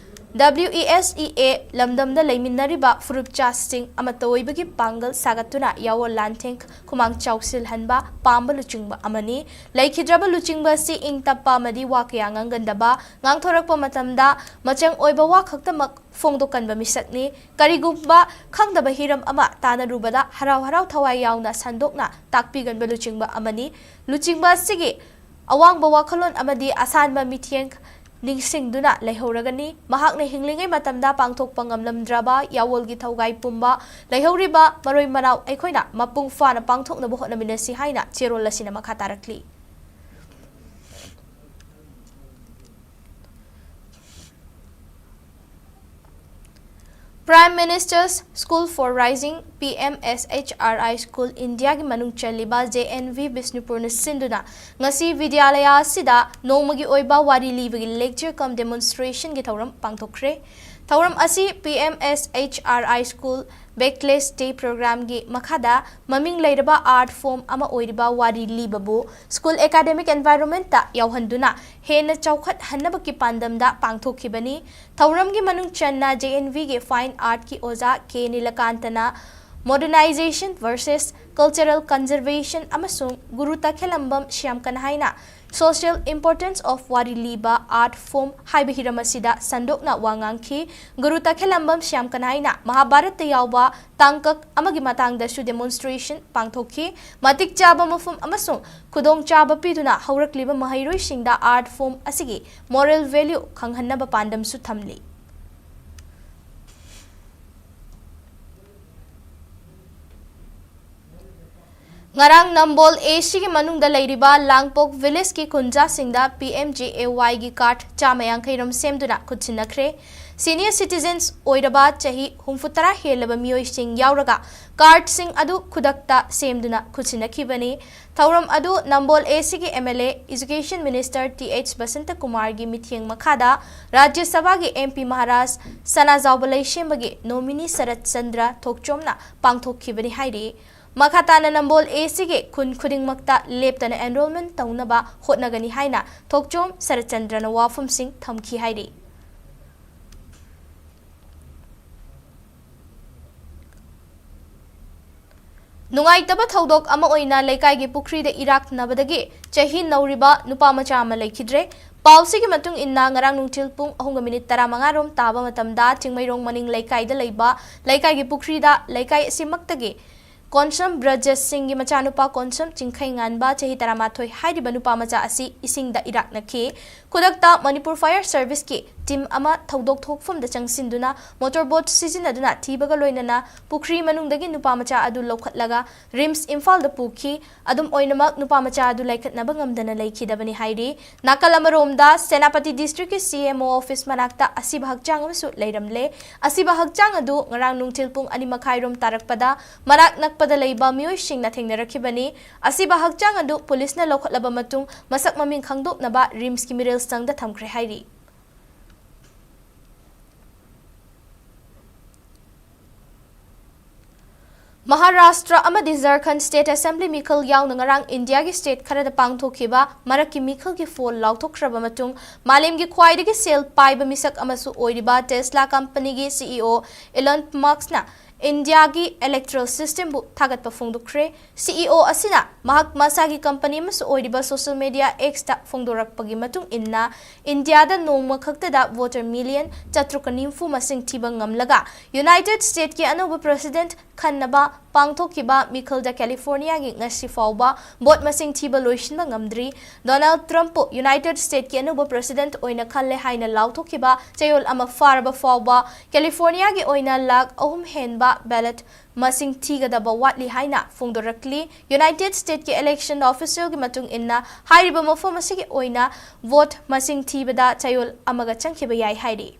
W E S E A ꯂꯝꯗꯝꯗ ꯂꯩꯃꯤꯟꯅꯔꯤꯕ ꯐꯨꯔꯨꯞꯆꯥꯁꯤꯡ ꯑꯃꯠꯇ ꯑꯣꯏꯕꯒꯤ ꯄꯥꯡꯒꯜ ꯁꯥꯒꯠꯇꯨꯅ ꯌꯥꯋꯣꯜ ꯂꯥꯟꯊꯦꯡ ꯈꯨꯃꯥꯡ ꯆꯥꯎꯁꯤꯜꯍꯟꯕ ꯄꯥꯝꯕ ꯂꯨꯆꯤꯡꯕ ꯑꯃꯅꯤ꯫ ꯂꯩꯈꯤꯗ꯭ꯔꯕ ꯂꯨꯆꯤꯡꯕ ꯑꯁꯤ ꯏꯪ ꯇꯞꯄ ꯑꯃꯗꯤ ꯋꯥ ꯀꯌꯥ ꯉꯥꯡꯒꯟꯗꯕ, ꯉꯥꯡꯊꯣꯔꯛꯄ ꯃꯇꯝꯗ ꯃꯆꯪ ꯑꯣꯏꯕ ꯋꯥ ꯈꯛꯇꯃꯛ ꯐꯣꯡꯗꯣꯛꯀꯟꯕ ꯃꯤꯁꯛꯅꯤ꯫ ꯀꯔꯤꯒꯨꯝꯕ ꯈꯪꯗꯕ ꯍꯤꯔꯝ ꯑꯃ ꯇꯥꯟꯅꯔꯨꯕꯗ ꯍꯔꯥꯎ ꯍꯔꯥꯎ ꯊꯋꯥꯏ ꯌꯥꯎꯅ ꯁꯟꯗꯣꯛꯅ ꯇꯥꯛꯄꯤꯒꯟꯕ ꯂꯨꯆꯤꯡꯕ ꯑꯃꯅꯤ꯫ ꯂꯨꯆꯤꯡꯕ ꯑꯁꯤꯒꯤ ꯑꯋꯥꯡꯕ ꯋꯥꯈꯜꯂꯣꯟ ꯑꯃꯗꯤ ꯑꯁꯥꯟꯕ ꯃꯤꯠꯌꯦꯡ ꯅꯤꯡꯁꯤꯡꯗꯨꯅ ꯂꯩꯍꯧꯔꯒꯅꯤ꯫ ꯃꯍꯥꯛꯅ ꯍꯤꯡꯂꯤꯉꯩ ꯃꯇꯝꯗ ꯄꯥꯡꯊꯣꯛꯄ ꯉꯝꯂꯝꯗ꯭ꯔꯕ ꯌꯥꯋꯣꯜꯒꯤ ꯊꯧꯒꯥꯏ ꯄꯨꯝꯕ ꯂꯩꯍꯧꯔꯤꯕ ꯃꯔꯣꯏ ꯃꯅꯥꯎ ꯑꯩꯈꯣꯏꯅ ꯃꯄꯨꯡ ꯐꯥꯅ ꯄꯥꯡꯊꯣꯛꯅꯕ ꯍꯣꯠꯅꯃꯤꯟꯅꯁꯤ ꯍꯥꯏꯅ ꯆꯦꯔꯣꯜ ꯑꯁꯤꯅ ꯃꯈꯥ ꯇꯥꯔꯛꯂꯤ꯫ Prime Minister's School for Rising, P M S H R I School, ꯏꯟꯗꯤꯌꯥꯒꯤ ꯃꯅꯨꯡ ꯆꯜꯂꯤꯕ J N V ꯕꯤꯁꯅꯨꯄꯨꯔꯅ ꯁꯤꯟꯗꯨꯅ ꯉꯁꯤ ꯕꯤꯗ꯭ꯌꯥꯂꯌꯥ ꯑꯁꯤꯗ ꯅꯣꯡꯃꯒꯤ ꯑꯣꯏꯕ ꯋꯥꯔꯤ ꯂꯤꯕꯒꯤ lecture cum demonstrationꯒꯤ ꯊꯧꯔꯝ ꯄꯥꯡꯊꯣꯛꯈ꯭ꯔꯦ꯫ ꯊꯧꯔꯝ ꯑꯁꯤ P M S H R I School Backless Day Programꯒꯤ ꯃꯈꯥꯗ ꯃꯃꯤꯡ ꯂꯩꯔꯕ art form ꯑꯃ ꯑꯣꯏꯔꯤꯕ ꯋꯥꯔꯤ ꯂꯤꯕꯕꯨ school academic environmentꯇ ꯌꯥꯎꯍꯟꯗꯨꯅ ꯍꯦꯟꯅ ꯆꯥꯎꯈꯠꯍꯟꯅꯕꯒꯤ ꯄꯥꯟꯗꯝꯗ ꯄꯥꯡꯊꯣꯛꯈꯤꯕꯅꯤ꯫ ꯊꯧꯔꯝꯒꯤ ꯃꯅꯨꯡ ꯆꯟꯅ J N Vꯒꯤ fine artꯀꯤ ꯑꯣꯖꯥ ꯀꯦ ꯅꯤꯂꯀꯥꯟꯇꯅ modernization versus cultural conservation ꯑꯃꯁꯨꯡ ꯒꯨꯔꯨ ꯇꯈꯦꯂꯝꯕꯝ ꯁ꯭ꯌꯥꯝ ꯀꯟꯍꯥꯏꯅ social importance of ꯋꯥꯔꯤ ꯂꯤꯕ art form ꯍꯥꯏꯕ ꯍꯤꯔꯝ ꯑꯁꯤꯗ ꯁꯟꯗꯣꯛꯅ ꯋꯥ ꯉꯥꯡꯈꯤ꯫ ꯒꯨꯔꯨ ꯇꯈꯦꯂꯝꯕꯝ ꯁ꯭ꯌꯥꯝ ꯀꯟꯍꯥꯏꯅ ꯃꯍꯥꯚꯥꯔꯠꯇ ꯌꯥꯎꯕ ꯇꯥꯡꯀꯛ ꯑꯃꯒꯤ ꯃꯇꯥꯡꯗꯁꯨ demonstration ꯄꯥꯡꯊꯣꯛꯈꯤ꯫ ꯃꯇꯤꯛ ꯆꯥꯕ ꯃꯐꯝ ꯑꯃꯁꯨꯡ ꯈꯨꯗꯣꯡꯆꯥꯕ ꯄꯤꯗꯨꯅ ꯍꯧꯔꯛꯂꯤꯕ ꯃꯍꯩꯔꯣꯏꯁꯤꯡꯗ art form ꯑꯁꯤꯒꯤ moral value ꯈꯪꯍꯟꯅꯕ ꯄꯥꯟꯗꯝꯁꯨ ꯊꯝꯂꯤ꯫ ꯉꯔꯥꯡ ꯅꯝꯕꯣꯜ ꯑꯦ ꯁꯤꯒꯤ ꯃꯅꯨꯡꯗ ꯂꯩꯔꯤꯕ ꯂꯥꯡꯄꯣꯛ ꯚꯤꯂꯦꯖꯀꯤ ꯈꯨꯟꯖꯥꯁꯤꯡꯗ ꯄꯤ ꯑꯦꯝ ꯖꯦ ꯑꯦ ꯋꯥꯏꯒꯤ ꯀꯥꯔꯗ ꯆꯥꯝꯃ ꯌꯥꯡꯈꯩ ꯔꯣꯝ ꯁꯦꯝꯗꯨꯅ ꯈꯨꯠꯁꯤꯟꯅꯈ꯭ꯔꯦ꯫ ꯁꯤꯅꯤꯌꯔ ꯁꯤꯇꯤꯖꯦꯟꯁ ꯑꯣꯏꯔꯕ ꯆꯍꯤ ꯍꯨꯝꯐꯨꯇꯔꯥ ꯍꯦꯜꯂꯕ ꯃꯤꯑꯣꯏꯁꯤꯡ ꯌꯥꯎꯔꯒ ꯀꯥꯔꯗꯁꯤꯡ ꯑꯗꯨ ꯈꯨꯗꯛꯇ ꯁꯦꯝꯗꯨꯅ ꯈꯨꯠꯁꯤꯟꯅꯈꯤꯕꯅꯤ꯫ ꯊꯧꯔꯝ ꯑꯗꯨ ꯅꯝꯕꯣꯜ ꯑꯦ ꯁꯤꯒꯤ M L A, education minister T H ꯕꯁꯟꯇꯀꯨꯃꯥꯔꯒꯤ ꯃꯤꯠꯌꯦꯡ ꯃꯈꯥꯗ ꯔꯥꯖ꯭ꯌ ꯁꯚꯥꯒꯤ ꯑꯦꯝ ꯄꯤ ꯃꯍꯥꯔꯥꯖ ꯁꯅꯥꯖꯥꯎꯕ ꯂꯩꯁꯦꯝꯕꯒꯤ ꯅꯣꯃꯤꯅꯤ ꯁꯔꯠ ꯆꯟꯗ꯭ꯔ ꯊꯣꯛꯆꯣꯝꯅ ꯄꯥꯡꯊꯣꯛꯈꯤꯕꯅꯤ ꯍꯥꯏꯔꯤ꯫ ꯃꯈꯥ ꯇꯥꯅ ꯅꯝꯕꯣꯜ ꯑꯦ ꯁꯤꯒꯤ ꯈꯨꯟ ꯈꯨꯗꯤꯡꯃꯛꯇ ꯂꯦꯞꯇꯅ ꯑꯦꯟꯔꯣꯜꯃꯦꯟ ꯇꯧꯅꯕ ꯍꯣꯠꯅꯒꯅꯤ ꯍꯥꯏꯅ ꯊꯣꯛꯆꯣꯝ ꯁꯔꯠꯆꯟꯗ꯭ꯔꯅ ꯋꯥꯐꯝꯁꯤꯡ ꯊꯝꯈꯤ ꯍꯥꯏꯔꯤ꯫ ꯅꯨꯡꯉꯥꯏꯇꯕ ꯊꯧꯗꯣꯛ ꯑꯃ ꯑꯣꯏꯅ ꯂꯩꯀꯥꯏꯒꯤ ꯄꯨꯈ꯭ꯔꯤꯗ ꯏꯔꯥꯛꯅꯕꯗꯒꯤ ꯆꯍꯤ ꯅꯧꯔꯤꯕ ꯅꯨꯄꯥ ꯃꯆꯥ ꯑꯃ ꯂꯩꯈꯤꯗ꯭ꯔꯦ꯫ ꯄꯥꯎꯁꯤꯒꯤ ꯃꯇꯨꯡ ꯏꯟꯅ ꯉꯔꯥꯡ ꯅꯨꯡꯊꯤꯜ ꯄꯨꯡ ꯑꯍꯨꯝꯒ ꯃꯤꯅꯤꯠ ꯇꯔꯥꯃꯉꯥ ꯔꯣꯝ ꯇꯥꯕ ꯃꯇꯝꯗ ꯆꯤꯡꯃꯩꯔꯣꯡ ꯃꯅꯤꯡ ꯂꯩꯀꯥꯏꯗ ꯂꯩꯕ ꯂꯩꯀꯥꯏꯒꯤ ꯄꯨꯈ꯭ꯔꯤꯗ ꯂꯩꯀꯥꯏ ꯑꯁꯤꯃꯛꯇꯒꯤ ꯀꯣꯟꯁꯝ ꯕ꯭ꯔꯖ ꯁꯤꯡꯒꯤ ꯃꯆꯥꯅꯨꯄꯥ ꯀꯣꯟꯁꯝ ꯆꯤꯡꯈꯩꯉꯥꯟꯕ ꯆꯍꯤ ꯇꯔꯥꯃꯥꯊꯣꯏ ꯍꯥꯏꯔꯤꯕ ꯅꯨꯄꯥ ꯃꯆꯥ ꯑꯁꯤ ꯏꯁꯤꯡꯗ ꯏꯔꯥꯛꯅꯈꯤ꯫ ꯈꯨꯗꯛꯇ ꯃꯅꯤꯄꯨꯔ ꯐꯥꯌꯔ ꯁꯔꯚꯤꯁꯀꯤ ꯇꯤꯝ ꯑꯃ ꯊꯧꯗꯣꯛ ꯊꯣꯛꯐꯝꯗ ꯆꯪꯁꯤꯟꯗꯨꯅ ꯃꯣꯇꯣꯔ ꯕꯣꯠ ꯁꯤꯖꯤꯟꯅꯗꯨꯅ ꯊꯤꯕꯒ ꯂꯣꯏꯅꯅ ꯄꯨꯈ꯭ꯔꯤ ꯃꯅꯨꯡꯗꯒꯤ ꯅꯨꯄꯥ ꯃꯆꯥ ꯑꯗꯨ ꯂꯧꯈꯠꯂꯒ ꯔꯤꯝꯁ ꯏꯝꯐꯥꯜꯗ ꯄꯨꯈꯤ꯫ ꯑꯗꯨꯝ ꯑꯣꯏꯅꯃꯛ ꯅꯨꯄꯥ ꯃꯆꯥ ꯑꯗꯨ ꯂꯥꯏꯀꯠꯅꯕ ꯉꯝꯗꯅ ꯂꯩꯈꯤꯗꯕꯅꯤ ꯍꯥꯏꯔꯤ꯫ ꯅꯥꯀꯜ ꯑꯃꯔꯣꯝꯗ ꯁꯦꯅꯥꯄꯇꯤ ꯗꯤꯁꯇ꯭ꯔꯤꯛꯀꯤ ꯁꯤ ꯑꯦꯝ ꯑꯣ ꯑꯣꯐꯤꯁ ꯃꯅꯥꯛꯇ ꯑꯁꯤꯕ ꯍꯛꯆꯥꯡ ꯑꯃꯁꯨ ꯂꯩꯔꯝꯂꯦ꯫ ꯑꯁꯤꯕ ꯍꯛꯆꯥꯡ ꯑꯗꯨ ꯉꯔꯥꯡ ꯅꯨꯡꯊꯤꯜ ꯄꯨꯡ ꯑꯅꯤ ꯃꯈꯥꯏꯔꯣꯝ ꯇꯥꯔꯛꯄꯗ ꯃꯅꯥꯛ ꯅꯛꯄꯗ ꯂꯩꯕ ꯃꯤꯑꯣꯏꯁꯤꯡꯅ ꯊꯦꯡꯅꯔꯛꯈꯤꯕꯅꯤ꯫ ꯑꯁꯤꯕ ꯍꯛꯆꯥꯡ ꯑꯗꯨ ꯄꯨꯂꯤꯁꯅ ꯂꯧꯈꯠꯂꯕ ꯃꯇꯨꯡ ꯃꯁꯛ ꯃꯃꯤꯡ ꯈꯪꯗꯣꯛꯅꯕ ꯔꯤꯝꯁꯀꯤ ꯃꯤꯔꯦꯜꯁꯪꯗ ꯊꯝꯈ꯭ꯔꯦ ꯍꯥꯏꯔꯤ꯫ ꯃꯍꯥꯔꯥꯁꯇ꯭ꯔ ꯑꯃꯗꯤ ꯖꯔꯈꯟ ꯁ꯭ꯇꯦꯠ ꯑꯦꯁꯦꯝꯕ꯭ꯂꯤ ꯃꯤꯈꯜ ꯌꯥꯎꯅ ꯉꯔꯥꯡ ꯏꯟꯗꯤꯌꯥꯒꯤ ꯁ꯭ꯇꯦꯠ ꯈꯔꯗ ꯄꯥꯡꯊꯣꯛꯈꯤꯕ ꯃꯔꯛꯀꯤ ꯃꯤꯈꯜꯒꯤ ꯐꯣꯜ ꯂꯥꯎꯊꯣꯛꯈ꯭ꯔꯕ ꯃꯇꯨꯡ ꯃꯥꯂꯦꯝꯒꯤ ꯈ꯭ꯋꯥꯏꯗꯒꯤ ꯁꯦꯜ ꯄꯥꯏꯕ ꯃꯤꯁꯛ ꯑꯃꯁꯨ ꯑꯣꯏꯔꯤꯕ ꯇꯦꯁꯂꯥ ꯀꯝꯄꯅꯤꯒꯤ ꯁꯤ ꯏ ꯑꯣ ꯏꯂꯟ ꯃꯁꯛꯅ ꯏꯟꯗꯤꯌꯥꯒꯤ ꯏꯂꯦꯛꯇꯣꯔꯦꯜ ꯁꯤꯁꯇꯦꯝꯕꯨ ꯊꯥꯒꯠꯄ ꯐꯣꯡꯗꯣꯛꯈ꯭ꯔꯦ꯫ ꯁꯤ ꯏ ꯑꯣ ꯑꯁꯤꯅ ꯃꯍꯥꯛ ꯃꯁꯥꯒꯤ ꯀꯝꯄꯅꯤ ꯑꯃꯁꯨ ꯑꯣꯏꯔꯤꯕ ꯁꯣꯁꯤꯌꯦꯜ ꯃꯤꯗꯤꯌꯥ ꯑꯦꯛꯁꯇ ꯐꯣꯡꯗꯣꯔꯛꯄꯒꯤ ꯃꯇꯨꯡ ꯏꯟꯅ, ꯏꯟꯗꯤꯌꯥꯗ ꯅꯣꯡꯃ ꯈꯛꯇꯗ ꯚꯣꯇꯔ ꯃꯤꯂꯤꯌꯟ ꯆꯥꯇ꯭ꯔꯨꯛꯀ ꯅꯤꯐꯨ ꯃꯁꯤꯡ ꯊꯤꯕ ꯉꯝꯂꯒ, ꯌꯨꯅꯥꯏꯇꯦꯗ ꯁ꯭ꯇꯦꯠꯀꯤ ꯑꯅꯧꯕ ꯄ꯭ꯔꯦꯁꯤꯗꯦꯟꯠ ꯈꯟꯅꯕ ꯄꯥꯡꯊꯣꯛꯈꯤꯕ ꯃꯤꯈꯜꯗ ꯀꯦꯂꯤꯐꯣꯔꯅꯤꯌꯥꯒꯤ ꯉꯁꯤ ꯐꯥꯎꯕ ꯚꯣꯠ ꯃꯁꯤꯡ ꯊꯤꯕ ꯂꯣꯏꯁꯤꯟꯕ ꯉꯝꯗ꯭ꯔꯤ꯫ ꯗꯣꯅꯥꯜꯗ ꯇ꯭ꯔꯝꯞꯄꯨ ꯌꯨꯅꯥꯏꯇꯦꯗ ꯁ꯭ꯇꯦꯠꯀꯤ ꯑꯅꯧꯕ ꯄ꯭ꯔꯦꯁꯤꯗꯦꯟꯠ ꯑꯣꯏꯅ ꯈꯜꯂꯦ ꯍꯥꯏꯅ ꯂꯥꯎꯊꯣꯛꯈꯤꯕ ꯆꯌꯣꯜ ꯑꯃ ꯐꯥꯔꯕ ꯐꯥꯎꯕ ꯀꯦꯂꯤꯐꯣꯔꯅꯤꯌꯥꯒꯤ ꯑꯣꯏꯅ ꯂꯥꯈ ꯑꯍꯨꯝ ꯍꯦꯟꯕ ꯕꯦꯂꯠ ꯃꯁꯤꯡ ꯊꯤꯒꯗꯕ ꯋꯥꯠꯂꯤ ꯍꯥꯏꯅ ꯐꯣꯡꯗꯣꯔꯛꯂꯤ꯫ ꯌꯨꯅꯥꯏꯇꯦꯗ ꯁ꯭ꯇꯦꯠꯀꯤ ꯏꯂꯦꯛꯁꯟ ꯑꯣꯐꯤꯁꯤꯌꯦꯜꯒꯤ ꯃꯇꯨꯡ ꯏꯟꯅ ꯍꯥꯏꯔꯤꯕ ꯃꯐꯝ ꯑꯁꯤꯒꯤ ꯑꯣꯏꯅ ꯚꯣꯠ ꯃꯁꯤꯡ ꯊꯤꯕꯗ ꯆꯌꯣꯜ ꯑꯃꯒ ꯆꯪꯈꯤꯕ ꯌꯥꯏ ꯍꯥꯏꯔꯤ꯫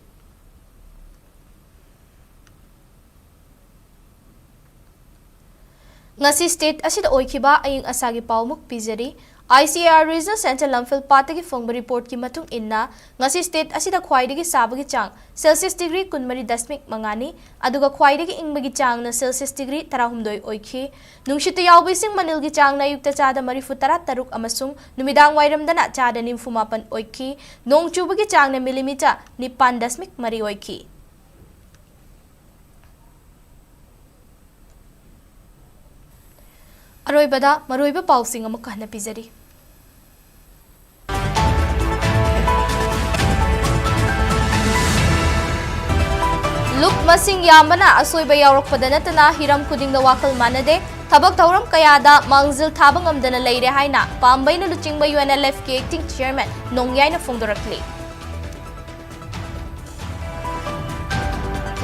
ꯉꯁꯤ ꯁ꯭ꯇꯦꯠ ꯑꯁꯤꯗ ꯑꯣꯏꯈꯤꯕ ꯑꯏꯪ ꯑꯁꯥꯒꯤ ꯄꯥꯎꯃꯨꯛ ꯄꯤꯖꯔꯤ꯫ ICAR Regional Centre ꯂꯝꯐꯦꯜ ꯄꯥꯠꯇꯒꯤ ꯐꯪꯕ ꯔꯤꯄꯣꯔꯠꯀꯤ ꯃꯇꯨꯡ ꯏꯟꯅ, ꯉꯁꯤ ꯁ꯭ꯇꯦꯠ ꯑꯁꯤꯗ ꯈ꯭ꯋꯥꯏꯗꯒꯤ ꯁꯥꯕꯒꯤ ꯆꯥꯡ ꯁꯦꯜꯁꯤꯌꯁ ꯗꯤꯒ꯭ꯔꯤ ꯀꯨꯟꯃꯔꯤ ꯗꯁꯃꯤꯛ ꯃꯉꯥꯅꯤ, ꯑꯗꯨꯒ ꯈ꯭ꯋꯥꯏꯗꯒꯤ ꯏꯪꯕꯒꯤ ꯆꯥꯡꯅ ꯁꯦꯜꯁꯤꯌꯁ ꯗꯤꯒ꯭ꯔꯤ ꯇꯔꯥꯍꯨꯝꯗꯣꯏ ꯑꯣꯏꯈꯤ꯫ ꯅꯨꯡꯁꯤꯠꯇ ꯌꯥꯎꯕ ꯏꯁꯤꯡ ꯃꯅꯤꯜꯒꯤ ꯆꯥꯡꯅ ꯑꯌꯨꯛꯇ ꯆꯥꯗ ꯃꯔꯤꯐꯨ ꯇꯔꯥ ꯇꯔꯨꯛ ꯑꯃꯁꯨꯡ ꯅꯨꯃꯤꯗꯥꯡ ꯋꯥꯏꯔꯝꯗꯅ ꯆꯥꯗ ꯅꯤꯐꯨ ꯃꯥꯄꯟ ꯑꯣꯏꯈꯤ꯫ ꯅꯣꯡ ꯆꯨꯕꯒꯤ ꯆꯥꯡꯅ ꯃꯤꯂꯤꯃꯤꯇꯔ ꯅꯤꯄꯥꯟ ꯗꯁꯃꯤꯛ ꯃꯔꯤ ꯑꯣꯏꯈꯤ꯫ ꯑꯔꯣꯏꯕꯗ ꯃꯔꯨꯑꯣꯏꯕ ꯄꯥꯎꯁꯤꯡ ꯑꯃꯨꯛ ꯍꯟꯅ ꯄꯤꯖꯔꯤ꯫ ꯂꯨꯞ ꯃꯁꯤꯡ ꯌꯥꯝꯕꯅ ꯑꯁꯣꯏꯕ ꯌꯥꯎꯔꯛꯄꯗ ꯅꯠꯇꯅ ꯍꯤꯔꯝ ꯈꯨꯗꯤꯡꯗ ꯋꯥꯈꯜ ꯃꯥꯟꯅꯗꯦ꯫ ꯊꯕꯛ ꯊꯧꯔꯝ ꯀꯌꯥꯗ ꯃꯥꯡꯖꯤꯜ ꯊꯥꯕ ꯉꯝꯗꯅ ꯂꯩꯔꯦ ꯍꯥꯏꯅ ꯄꯥꯝꯕꯩꯅ ꯂꯨꯆꯤꯡꯕ UNLFꯀꯤ acting chairman ꯅꯣꯡꯌꯥꯏꯅ ꯐꯣꯡꯗꯣꯔꯛꯂꯤ꯫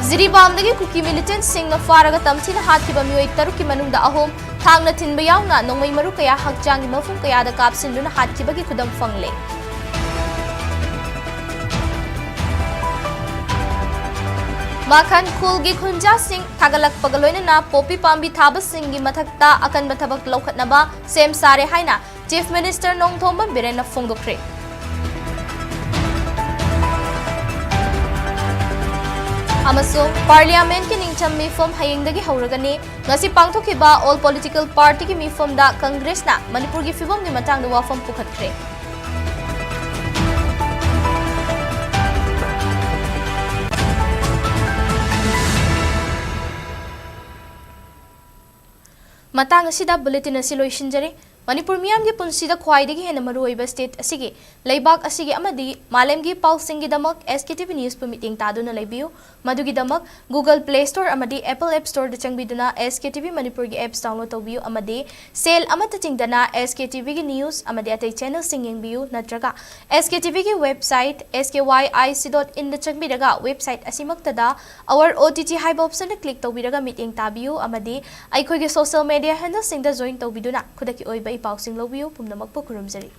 ꯖꯤꯔꯤꯕꯥꯝꯗꯒꯤ ꯀꯨꯀꯤ ꯃꯤꯂꯤꯇꯦꯟꯠꯁꯤꯡꯅ ꯐꯥꯔꯒ ꯇꯝꯊꯤꯅ ꯍꯥꯠꯈꯤꯕ ꯃꯤꯑꯣꯏ ꯇꯔꯨꯛꯀꯤ ꯃꯅꯨꯡꯗ ꯑꯍꯨꯝ ꯊꯥꯡꯅ ꯊꯤꯟꯕ ꯌꯥꯎꯅ ꯅꯣꯡꯃꯩ ꯃꯔꯨ ꯀꯌꯥ ꯍꯛꯆꯥꯡꯒꯤ ꯃꯐꯝ ꯀꯌꯥꯗ ꯀꯥꯞꯁꯤꯟꯗꯨꯅ ꯍꯥꯠꯈꯤꯕꯒꯤ ꯈꯨꯗꯝ ꯐꯪꯂꯦ꯫ ꯃꯥꯈꯟ ꯈꯨꯜꯒꯤ ꯈꯨꯟꯖꯥꯁꯤꯡ ꯊꯥꯒꯠꯂꯛꯄꯒ ꯂꯣꯏꯅꯅ ꯄꯣꯄꯤ ꯄꯥꯝꯕꯤ ꯊꯥꯕꯁꯤꯡꯒꯤ ꯃꯊꯛꯇ ꯑꯀꯟꯕ ꯊꯕꯛ ꯂꯧꯈꯠꯅꯕ ꯁꯦꯝ ꯁꯥꯔꯦ ꯍꯥꯏꯅ Chief Minister ꯅꯣꯡꯊꯣꯝꯕꯝ ꯕꯤꯔꯦꯟꯅ ꯐꯣꯡꯗꯣꯛꯈ꯭ꯔꯦ꯫ ꯑꯃꯁꯨꯡ Parliamentꯀꯤ ꯅꯤꯡꯊꯝ ꯃꯤꯐꯝ ꯍꯌꯦꯡꯗꯒꯤ ꯍꯧꯔꯒꯅꯤ꯫ ꯉꯁꯤ ꯄꯥꯡꯊꯣꯛꯈꯤꯕ All Political Partyꯒꯤ ꯃꯤꯐꯝꯗ Congressꯅ ꯃꯅꯤꯄꯨꯔꯒꯤ ꯐꯤꯕꯝꯒꯤ ꯃꯇꯥꯡꯗ ꯋꯥꯐꯝ ꯄꯨꯈꯠꯈ꯭ꯔꯦ꯫ ꯃꯇꯥꯡ ꯑꯁꯤꯗ bulletin ꯑꯁꯤ ꯂꯣꯏꯁꯤꯟꯖꯔꯦ꯫ ꯃꯅꯤꯄꯨꯔ ꯃꯤꯌꯥꯝꯒꯤ ꯄꯨꯟꯁꯤꯗ ꯈ꯭ꯋꯥꯏꯗꯒꯤ ꯍꯦꯟꯅ ꯃꯔꯨꯑꯣꯏꯕ state ꯑꯁꯤꯒꯤ, ꯂꯩꯕꯥꯛ ꯑꯁꯤꯒꯤ ꯑꯃꯗꯤ ꯃꯥꯂꯦꯝꯒꯤ ꯄꯥꯎꯁꯤꯡꯒꯤꯗꯃꯛ S K T V Newsꯄꯨ ꯃꯤꯠꯌꯦꯡ ꯇꯥꯗꯨꯅ ꯂꯩꯕꯤꯌꯨ꯫ ꯃꯗꯨꯒꯤꯗꯃꯛ Google Play Store ꯑꯃꯗꯤ Apple App Storeꯗ ꯆꯪꯕꯤꯗꯨꯅ S K T V ꯃꯅꯤꯄꯨꯔꯒꯤ apps download ꯇꯧꯕꯤꯌꯨ ꯑꯃꯗꯤ ꯁꯦꯜ ꯑꯃꯠꯇ ꯇꯤꯡꯗꯅ S K T Vꯒꯤ news ꯑꯃꯗꯤ ꯑꯇꯩ channelꯁꯤꯡ ꯌꯦꯡꯕꯤꯌꯨ, ꯅꯠꯇ꯭ꯔꯒ S K T Vꯒꯤ website S K Y I C dot inꯗ ꯆꯪꯕꯤꯔꯒ website ꯑꯁꯤꯃꯛꯇꯗ Our O T T ꯍꯥꯏꯕ optionꯗ click ꯇꯧꯕꯤꯔꯒ ꯃꯤꯠꯌꯦꯡ ꯇꯥꯕꯤꯌꯨ ꯑꯃꯗꯤ ꯑꯩꯈꯣꯏꯒꯤ social media handlesꯁꯤꯡꯗ join ꯇꯧꯕꯤꯗꯨꯅ ꯈꯨꯗꯛꯀꯤ ꯑꯣꯏꯕ ꯏ ꯄꯥꯎꯁꯤꯡ ꯂꯧꯕꯤꯌꯨ꯫ ꯄꯨꯝꯅꯃꯛꯄꯨ ꯈꯨꯔꯨꯝꯖꯔꯤ꯫